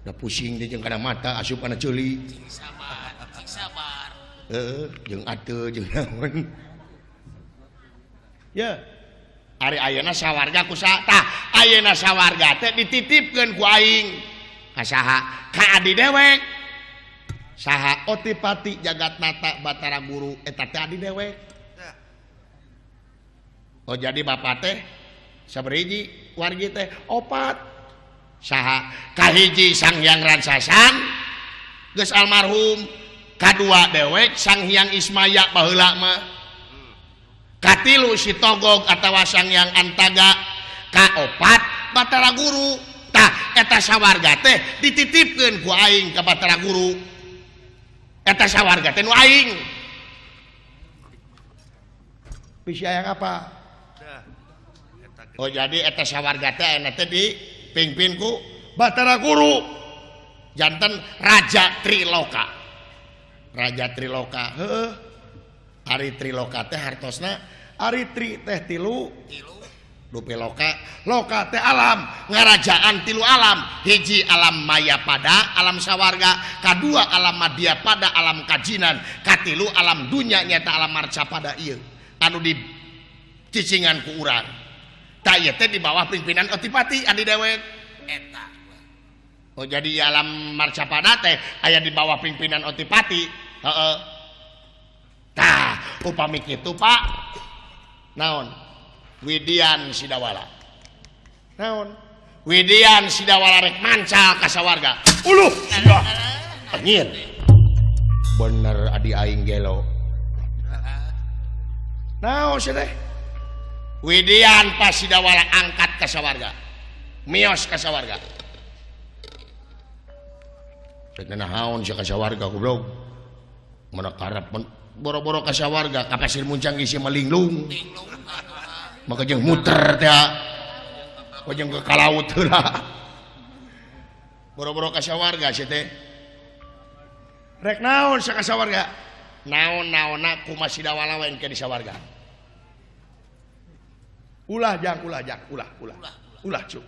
Da pusing teh jeung kana mata asup kana ceuli. Cing sabar, cing sabar. Heeh, jeung ate jeung naon. Ya. Ari ayeuna sawarga ku saha? Tah, ayeuna sawarga teh dititipkeun ku aing. Ka saha? Ka adi dewek. Saha Otipati Jagatnata Batara Guru eta teh adi dewek. Oh jadi bapak teh sabariji wargi teh opat. Saha? Kahiji Sang Hyang Ransasan geus almarhum. Kadua dewek Sang Hyang Ismaya baheula mah. Katilu si Togog atawa Sang Hyang Antaga. Kaopat Batara Guru. Tah eta sawarga teh dititipkeun ku aing ka Batara Guru. Eta sawarga teh nu aing. Bisi hayang apa? Oh jadi eta sawarga teh ayeuna teh dipingpin ku Batara Guru. Janten Raja Triloka. Raja Triloka. Heeh. Ari Triloka teh hartosna ari tri teh tilu, dupi loka, loka teh alam, ngarajaan tilu alam, hiji alam maya pada alam sawarga, kadua alam madya pada alam kajinan, katilu alam dunya nyata alam marca pada ieu anu di cicingan ku urang. Tah ieu teh di bawah pimpinan Otipati adi dewek eta. Oh jadi alam marca pada teh aya di bawah pimpinan Otipati. Heeh. Tah upami kitu Pak naon? Widian Sidawala. Naon? Widian Sidawala rek mancal ka sawarga. Uluh, sia. Anjir. Bener adi aing gelo. Naon sia teh? Widian pas Sidawala angkat ka sawarga. Mios ka sawarga. Rek naon sia ka sawarga goblok. Mana karep boro-boro ka sawarga ka Pasir Muncang isi melinglung. Maka jeung muter teh jeung ke kalaut heula boro-boro ka sawarga sia teh rek naon sia ka sawarga naon-naonna kumaha Sidawala we engke di sawarga ulah jang ulah jang ulah ulah ulah cuk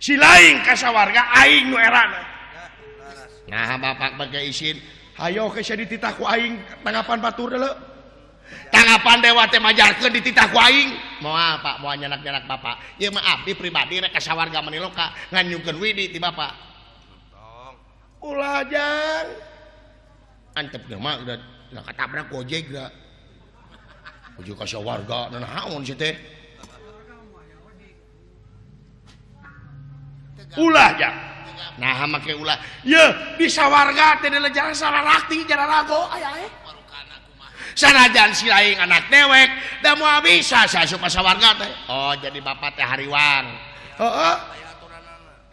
si lain ka sawarga aing nu erana nah bapak bage isin hayo ke sia dititah ku aing tanggapan batur deuleu tanggapan dewa teh majarkeun dititah ku aing moal Pak moal nyanak-nyanak bapak ieu mah abdi pribadi rek ka sawarga maniloka nganyungkeun widi ti bapak ulah jang antep mah udah katabrak gojek da ujug ka sawarga naon sih teh ulah jang nah make ulah ye di sawarga teh jalan sarakti jararago aya eh sanajan si lain anak dewek da moal bisa asup ka sawarga teh. Oh jadi bapak teh hariwang. Heeh.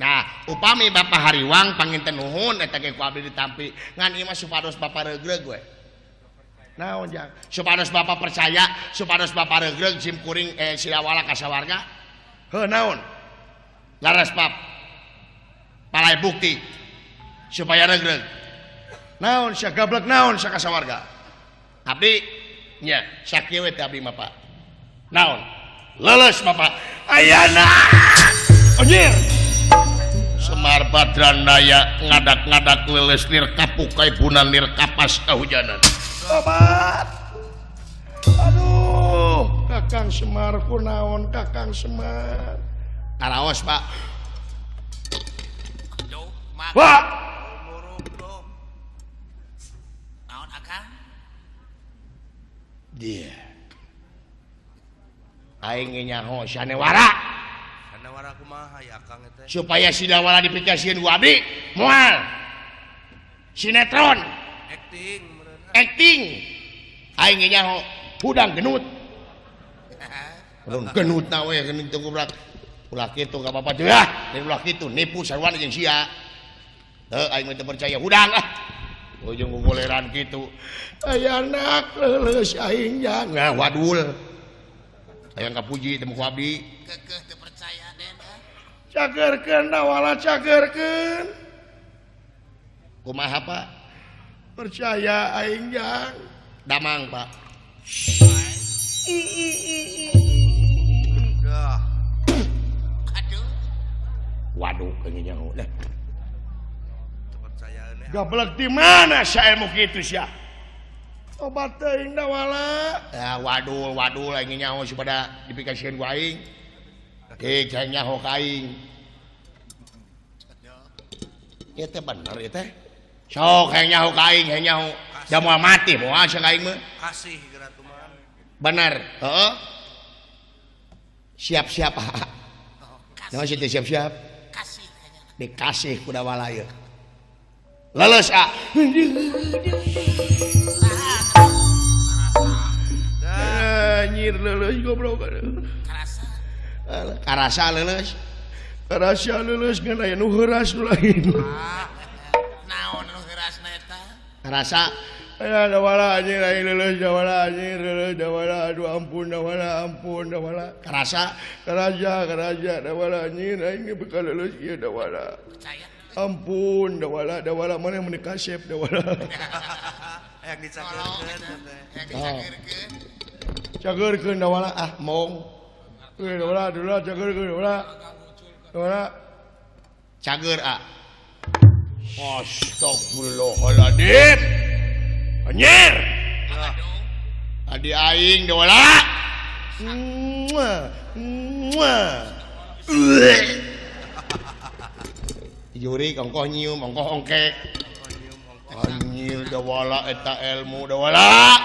Nah upami bapak hariwang panginten nuhun eta ge ku abdi ditampi ngan ieu mah supados bapak regreg we. Naon jang? Supados bapak percaya, supados bapak regreg sim kuring Sidawala ka sawarga. Heuh naon? Laras pap. Palai bukti supaya regreg. Naon sia gablek naon sia ka sawarga? Abdi nya sakieu we teh abdi mah Pak. Naon? Leuleus Bapak. Ayana. Anjir. Semar Badranaya ngadak-ngadak leuleus lir kapuk kaibunan lir kapas kahujanan. Obat. Aduh, Kakang Semar kunaon Kakang Semar. Karaos Pak. Pak. Naon akang? Dia. Aing nyaho sanewara. Sanewara kumaha ya Akang teh? Supaya Sidawala dipikasieun ku abdi, moal. Sinetron. Acting. Acting. Aing nyaho hudang genut. Hudang genut na we geuning teu goblok. Ulah kitu ka bapak teh ah, ulah kitu nipu sarwana jeung sia. Heuh aing mah teu percaya hudang ah. Ujung gogoleran kitu. Aya anak leuleus aing jang. Nah wadul. Hayang kapuji teh ku abdi. Keukeuh teu percaya den. Cagerkeun Dawala cagerkeun. Kumaha Pak? Percaya aing jang. Damang Pak. Dah. Aduh. Waduh kayaknya nyaho dah. Gablek di mana sia ilmu kitu sia? Obat teuing Dawala. Ya wadul wadul aing nyaho supaya dipikasieun ku aing. Cik hayang nyaho ka aing. Ieu teh bener ieu teh. Sok hayang nyaho ka aing, hayang nyaho. Da moal mati moal sia ka aing mah. Kasih geura tuman. Bener, heeh. Siap-siap. Naon sih teh siap-siap? Kasih dikasih ku Dawala ieu. Leles ah. Anjir leuleus goblok. Karasa. Karasa leuleus. Karasa leuleus ngan aya nu heuras nu lain. Naon nu heurasna eta? Karasa. Aya Dawala anjir aing leuleus Dawala anjir leuleus Dawala aduh ampun Dawala ampun Dawala. Karasa. Karasa karasa Dawala anjir aing bekal leuleus ieu Dawala. Percaya. Ampun dawala dawala mana yang menikah kasep dawala. Yang dicageurkeun teh. Yang dicageurkeun. Cageurkeun dawala ah mong. Dawala dawala cageurkeun dawala. Dawala cager ah. Astagfirullahaladzim. Anjir. Adi aing dawala. Muah. Muah. Juri ongkoh nyium ongkoh ongkek. Anjir dawala eta ilmu dawala.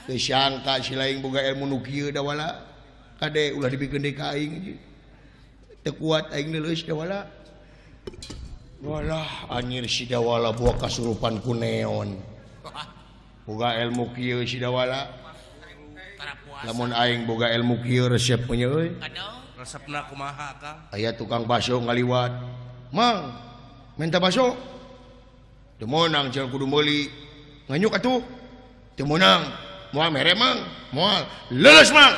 Teu sangka si laing boga ilmu nu kieu dawala. Kade ulah dibikeun deui ka aing. Teu kuat aing leuleus dawala. Walah anjir si dawala buah kasurupan ku neon. Boga ilmu kieu si dawala. Lamun aing boga ilmu kieu resep nya euy. Resepna kumaha Kang? Aya tukang bakso ngaliwat. Mang, minta bakso. Teu meunang cenah kudu meuli. Nganyuk atuh. Teu meunang. Moal mere mang. Moal. Leuleus mang.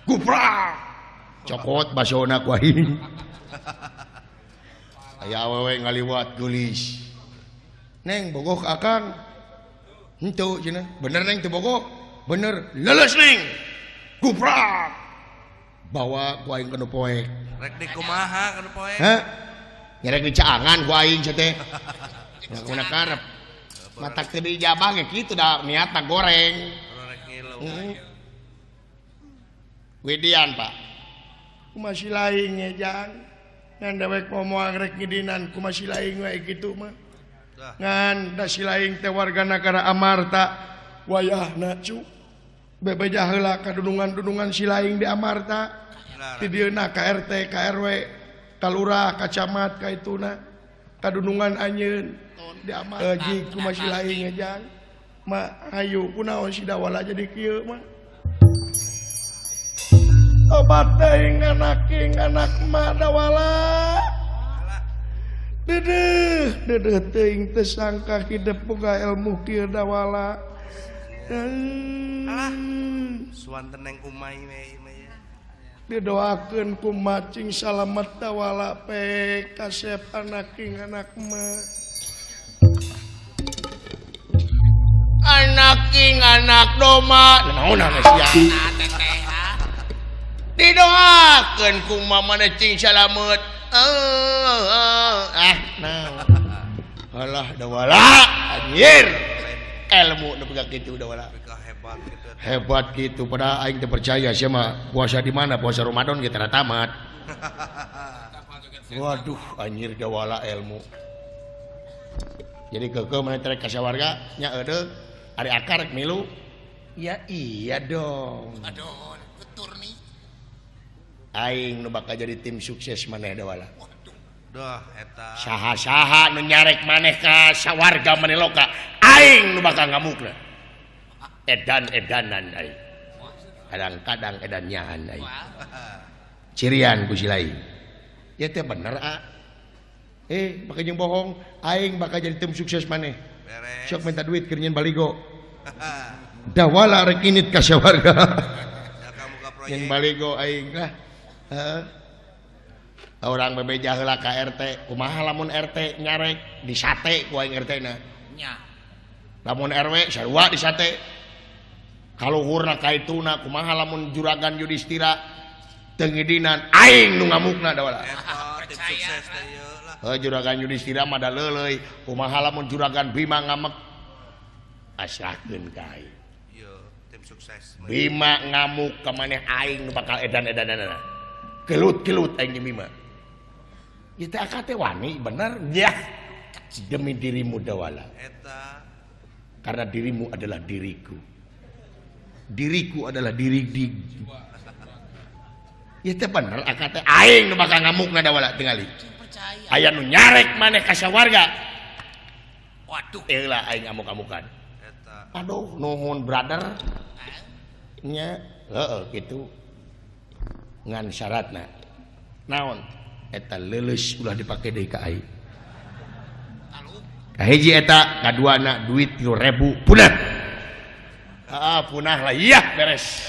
Guprak. Cokot baksona ku aing. Aya awewe ngaliwat geulis. Neng bogoh ka akang. Henteu cenah. Bener neng teu bogoh? Bener. Leuleus neng. Guprak. Bawa ku aing ka nu poek. Rek di kumaha ka nu poek? Hah? Nyerek di caangan ku aing sia teh. Nah, karep. Mata teu dijabah ge kitu da niatna goreng. Rek ngilu. Widian, Pak. Kumaha si laing ge jang. Ngan dewek moal rek ngidinan kumaha si laing we kitu mah. Ngan da si laing teh warga nagara Amarta wayahna cu. Bebeja heula ka dunungan-dunungan si laing di Amarta. Ti dieuna ka RT, ka RW, ka lurah, ka camat, ka ituna, ka dunungan anjeun di Amarta. Ji kumaha si laing jang. Ma hayu kunaon si dawala jadi kieu mah. Obat teuing anak king anak ma dawala. Dedeuh, dedeuh teuing teu sangka hidep boga ilmu kieu dawala. Alah, suan teneng umai we ieu. Didoakeun ku macing salamet dawala pe kasep anak king anak ma. Anak king anak doma. Naon sia? Didoakeun ku mamana cing salamet. Ah, naon. Alah dawala anjir. Ilmu nu pegang kitu dawala. Hebat gitu. Hebat gitu padahal aing teu percaya sia mah puasa di mana? Puasa Ramadan ge tara tamat. Waduh anjir dawala ilmu. Jadi keukeuh maneh terek ka sawarga nya eudeuh ari akar rek milu. Ya iya dong. Aduh, ketur nih. Aing nu bakal jadi tim sukses maneh dawala. Duh eta. Saha-saha nu nyarek maneh ka sawarga maneh loka, aing nu bakal ngamukna. Edan-edanan aing. Kadang-kadang edan nyahan aing. Cirian ku si lain. Ya teh bener a. Bakal jeung bohong, aing bakal jadi tim sukses maneh. Sok minta duit keur nyeun baligo. Dawala rek init ka sawarga. Nyeun baligo aing lah. Heeh. Orang bebeja heula ka RT, kumaha lamun RT nyarek disate ku aing RT na. Nya. Lamun RW sarua disate. Kaluhurna ka ituna kumaha lamun juragan Yudhistira teu ngidinan aing nu ngamukna dawala. Eta tim sukses teh ieu lah. Heuh juragan Yudhistira mah da leuleuy, kumaha lamun juragan Bima ngamek asrahkeun ka aing. Ieu tim sukses. Bima ngamuk ka maneh aing nu bakal edan-edanana. Gelut-gelut aing jeung Bima. Ieu teh akal teh wani bener ya. Demi dirimu dawala. Eta. Karena dirimu adalah diriku. Diriku adalah diri di. Ieu teh bener akal teh aing nu bakal ngamukna dawala tingali. Aya nu nyarek maneh ka sawarga. Waduh. Eulah aing ngamuk-ngamukan. Eta. Aduh nuhun brother. Nya, heeh kitu. Ngan syaratna. Naon? Eta leuleus ulah dipake deui ka aing. Kahiji eta, kaduana duit 3.000 punah. Heeh, punah lah. Iya, beres.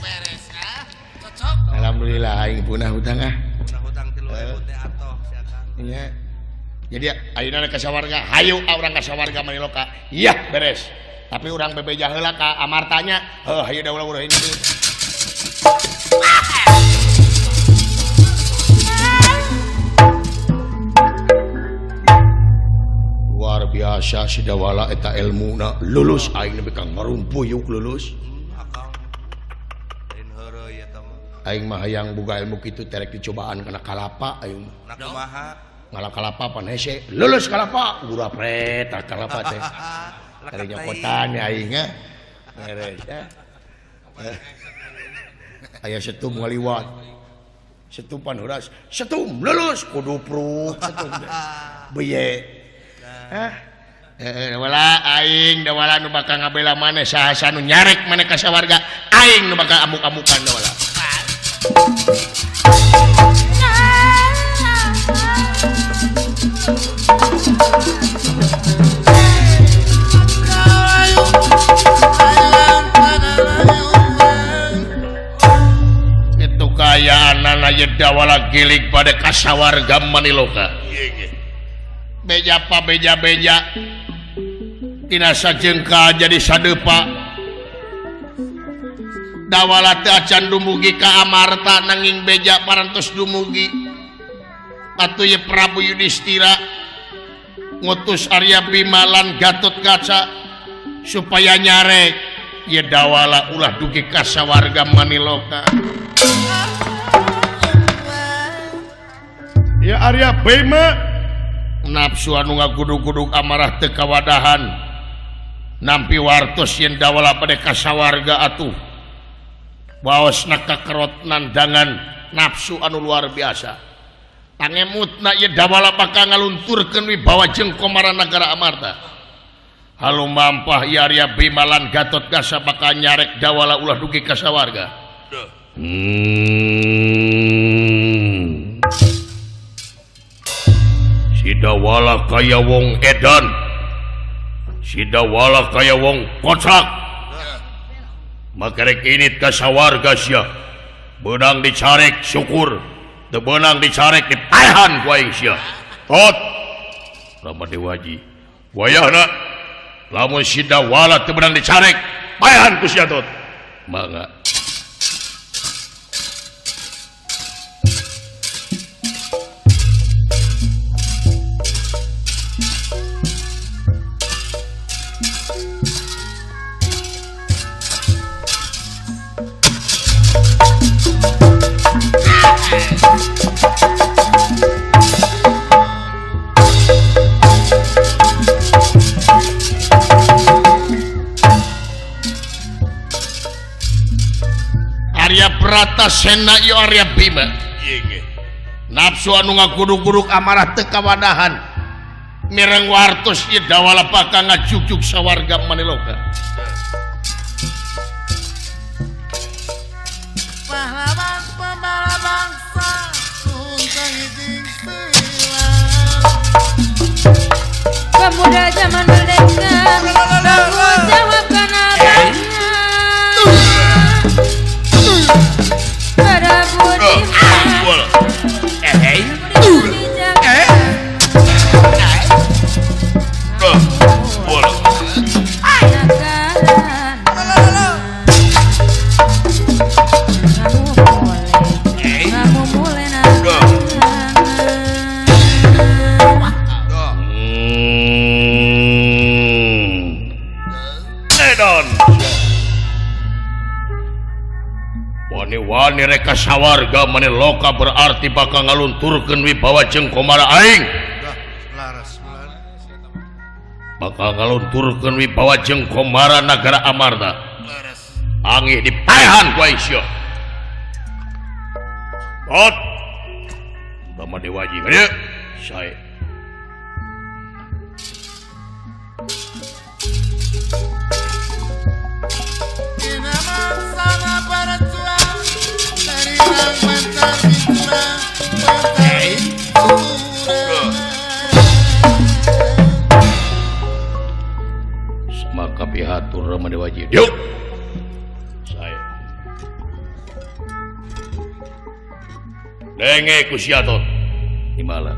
Beres ah. Cocok. Alhamdulillah aing punah hutang ah. Punah hutang 3.000 teh atoh si Akang. Nya. Jadi ayeuna ka sawarga, hayu urang ka sawarga Maniloka. Iya, beres. Tapi urang bebeja heula ka Amartanya. Heuh, hayu da ulah ini. Luar biasa si Dawala eta ilmuna lulus aing nepi ka ngarumpuyuk lulus. Aing mah hayang boga ilmu kitu terek dicobaan kana kalapa aing mah. Kumaha? Ngala kalapa pan hese lulus kalapa gurapret tah kalapa teh. Dari nyokotan aing nya. Beres ya. Aya setum ngaliwat. Setum pan heuras, setum lulus kudu pruk setum teh. Beye. Hah? Dawala aing dawala nu bakal ngabela maneh saha nu nyarek maneh ka sawarga aing nu bakal amuk-amukan dawala. Itu kayaan anak dawala gilig pada kasawarga Maniloka. Beja pa beja-beja tina sajengka jadi sadepa. Dawala teu acan dumugi ka Amarta nanging beja parantos dumugi. Atuh ye Prabu Yudhistira ngutus Arya Bima lan Gatotkaca supaya nyarek ye Dawala ulah dugi ka sawarga Maniloka. Ya Arya Bima nafsu anu ngagudug-gudug amarah teu kawadahan nampi wartos yen Dawala bade ka sawarga atuh waosna kakerot nandangan nafsu anu luar biasa. Pangemutna ieu Dawala bakal ngalunturkeun wibawa jeung komara nagara Amarta. Halumampah ieu Arya Bima lan Gatotkaca bakal nyarek Dawala ulah dugi ka sawarga. Si Dawala kaya wong edan. Si Dawala kaya wong kocak. Makarek init ka sawarga sia. Beunang dicarek syukur, teu beunang dicarek dipaehan ku aing sia. Tot. Rama Dewaji. Wayahna lamun si Dawala teu beunang dicarek, paehan ku sia tot. Mangga. Arya Bratasena ieu Arya Bima. Nafsu anu ngagudug-gudug amarah teu kawadahan. Mireng wartos ieu Dawala bakal ngajugjug sawarga Maniloka. Pahlawan pembela bangsa pemuda zaman merdeka tanggung jawabkan abangnya pada budi Wani reka sawarga Maniloka berarti bakal ngalunturkeun wibawa jeung komara aing. Bakal ngalunturkeun wibawa jeung komara nagara Amarta. Angih dipaehan ku aing sia. Tot. Rama Dewaji ka dieu. Sae. Maka pihatur Rama Dewaji. Yuk. Saya. Denge ku sia tot. Imala.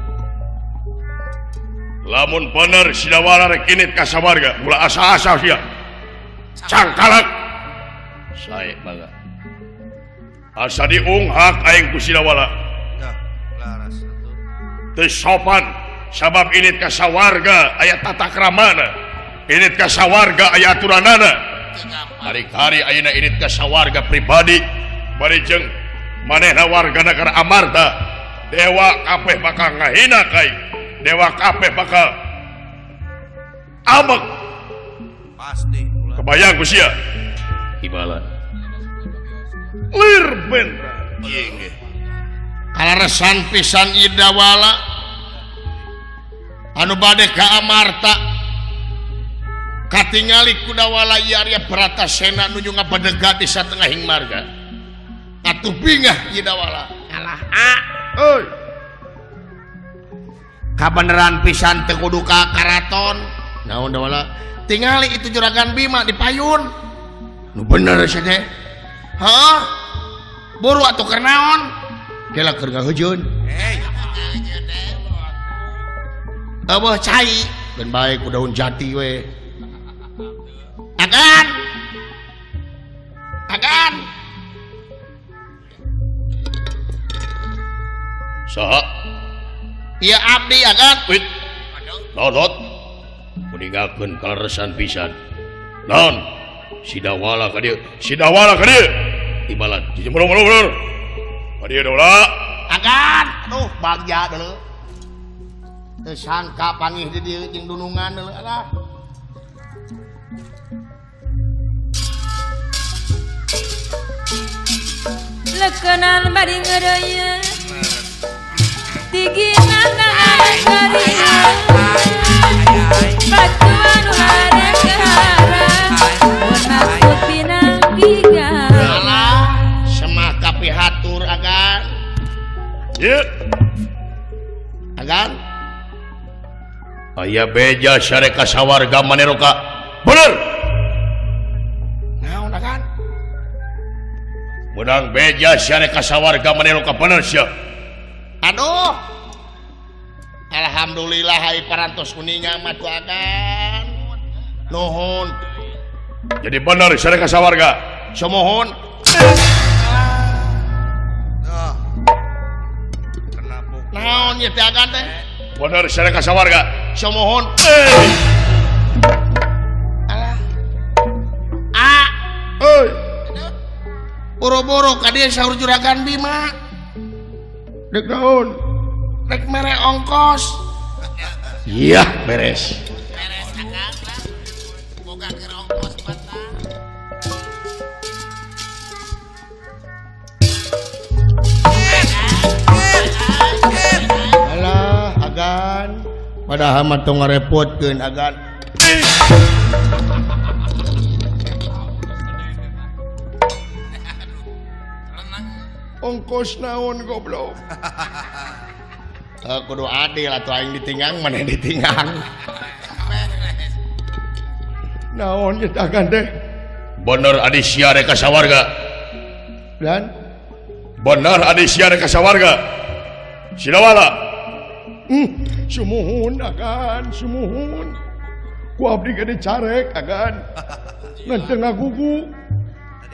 Lamun bener Sidawala rek init ka sawarga, ulah asa-asa sia. Cangkalak. Sae mangga. Asa diunghak aing ku Sidawala. Dah, laras atuh. Teu sopan sabab init ka sawarga aya tata kramana. Init ka sawarga aya aturanana. Hari-hari ayeuna init ka sawarga pribadi bari jeung manehna warga negara Amarta. Dewa kabeh bakal ngahina kai. Dewa kabeh bakal ambek. Pasti. Kebayang ku sia. Ibalan. Lir bendra. Ieu kalaresan pisan Idawala anu bade ka Amarta katingali kudawala ieu Arya Bratasena nuju ngabedega di satengahing marga. Atuh bingah Idawala. Alah a euy. Kabeneran pisan teu kudu ka karaton. Naon Dawala? Tingali itu juragan Bima di payun. Nu bener sia teh. Heuh. Buru atuh keur naon? Kela keur ngahujeun. Hei. Eueuh cai, geun bae ku daun jati we. Agan. Agan. Saha? Ieu abdi agan. Wit. Nodot. Kuningakeun kaleresan pisan. Naon? Sidawala ka dieu. Sidawala ka dieu. Ibalan. Cicing-mulung-mulung. Ka dieu Dawala. Agan. Aduh, bagja deuleu. Teu sangka pangih di dieu jeung dunungan deuleu alah. Lekenan bari ngeureuyeuh. Tigina kana batu anu harek-harek mun maksud pinanggigan. Alah, semah kapihatur agan. Ieu. Agan. Aya beja sare ka sawarga maneroka. Bener. Naon agan? Menang beja sare ka sawarga maneroka bener sia. Aduh. Alhamdulillah hai parantos kuninga mah ku agan. Nuhun. Jadi bener sare ka sawarga. Sumuhun. Tuh. Kena pukul. Naon ieu teh agan teh? Bener sare ka sawarga. Sumuhun. Alah. A. Euy. Boro-boro ka dieu saur juragan Bima. Dek naon? Rek mere ongkos. Iya, beres. Beres akang lah. Boga keur ongkos patah. Alah, agan. Padahal mah tong ngarepotkeun agan. Ongkos naon goblok. Kudu adil atuh aing ditinggang maneh ditinggang. Naon ieu agan teh? Bener adi sia rek ka sawarga. Dan bener adi sia rek ka sawarga. Sidawala. Sumuhun agan, sumuhun. Ku abdi ge dicarek agan. Ngan teu ngagugu.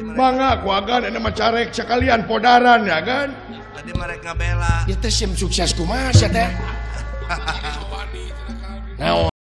Mangga ku agan eta mah carek sekalian podaran ya kan. Tadi mereka bela. Ieu teh sim sukses kumaha sia teh? Naon?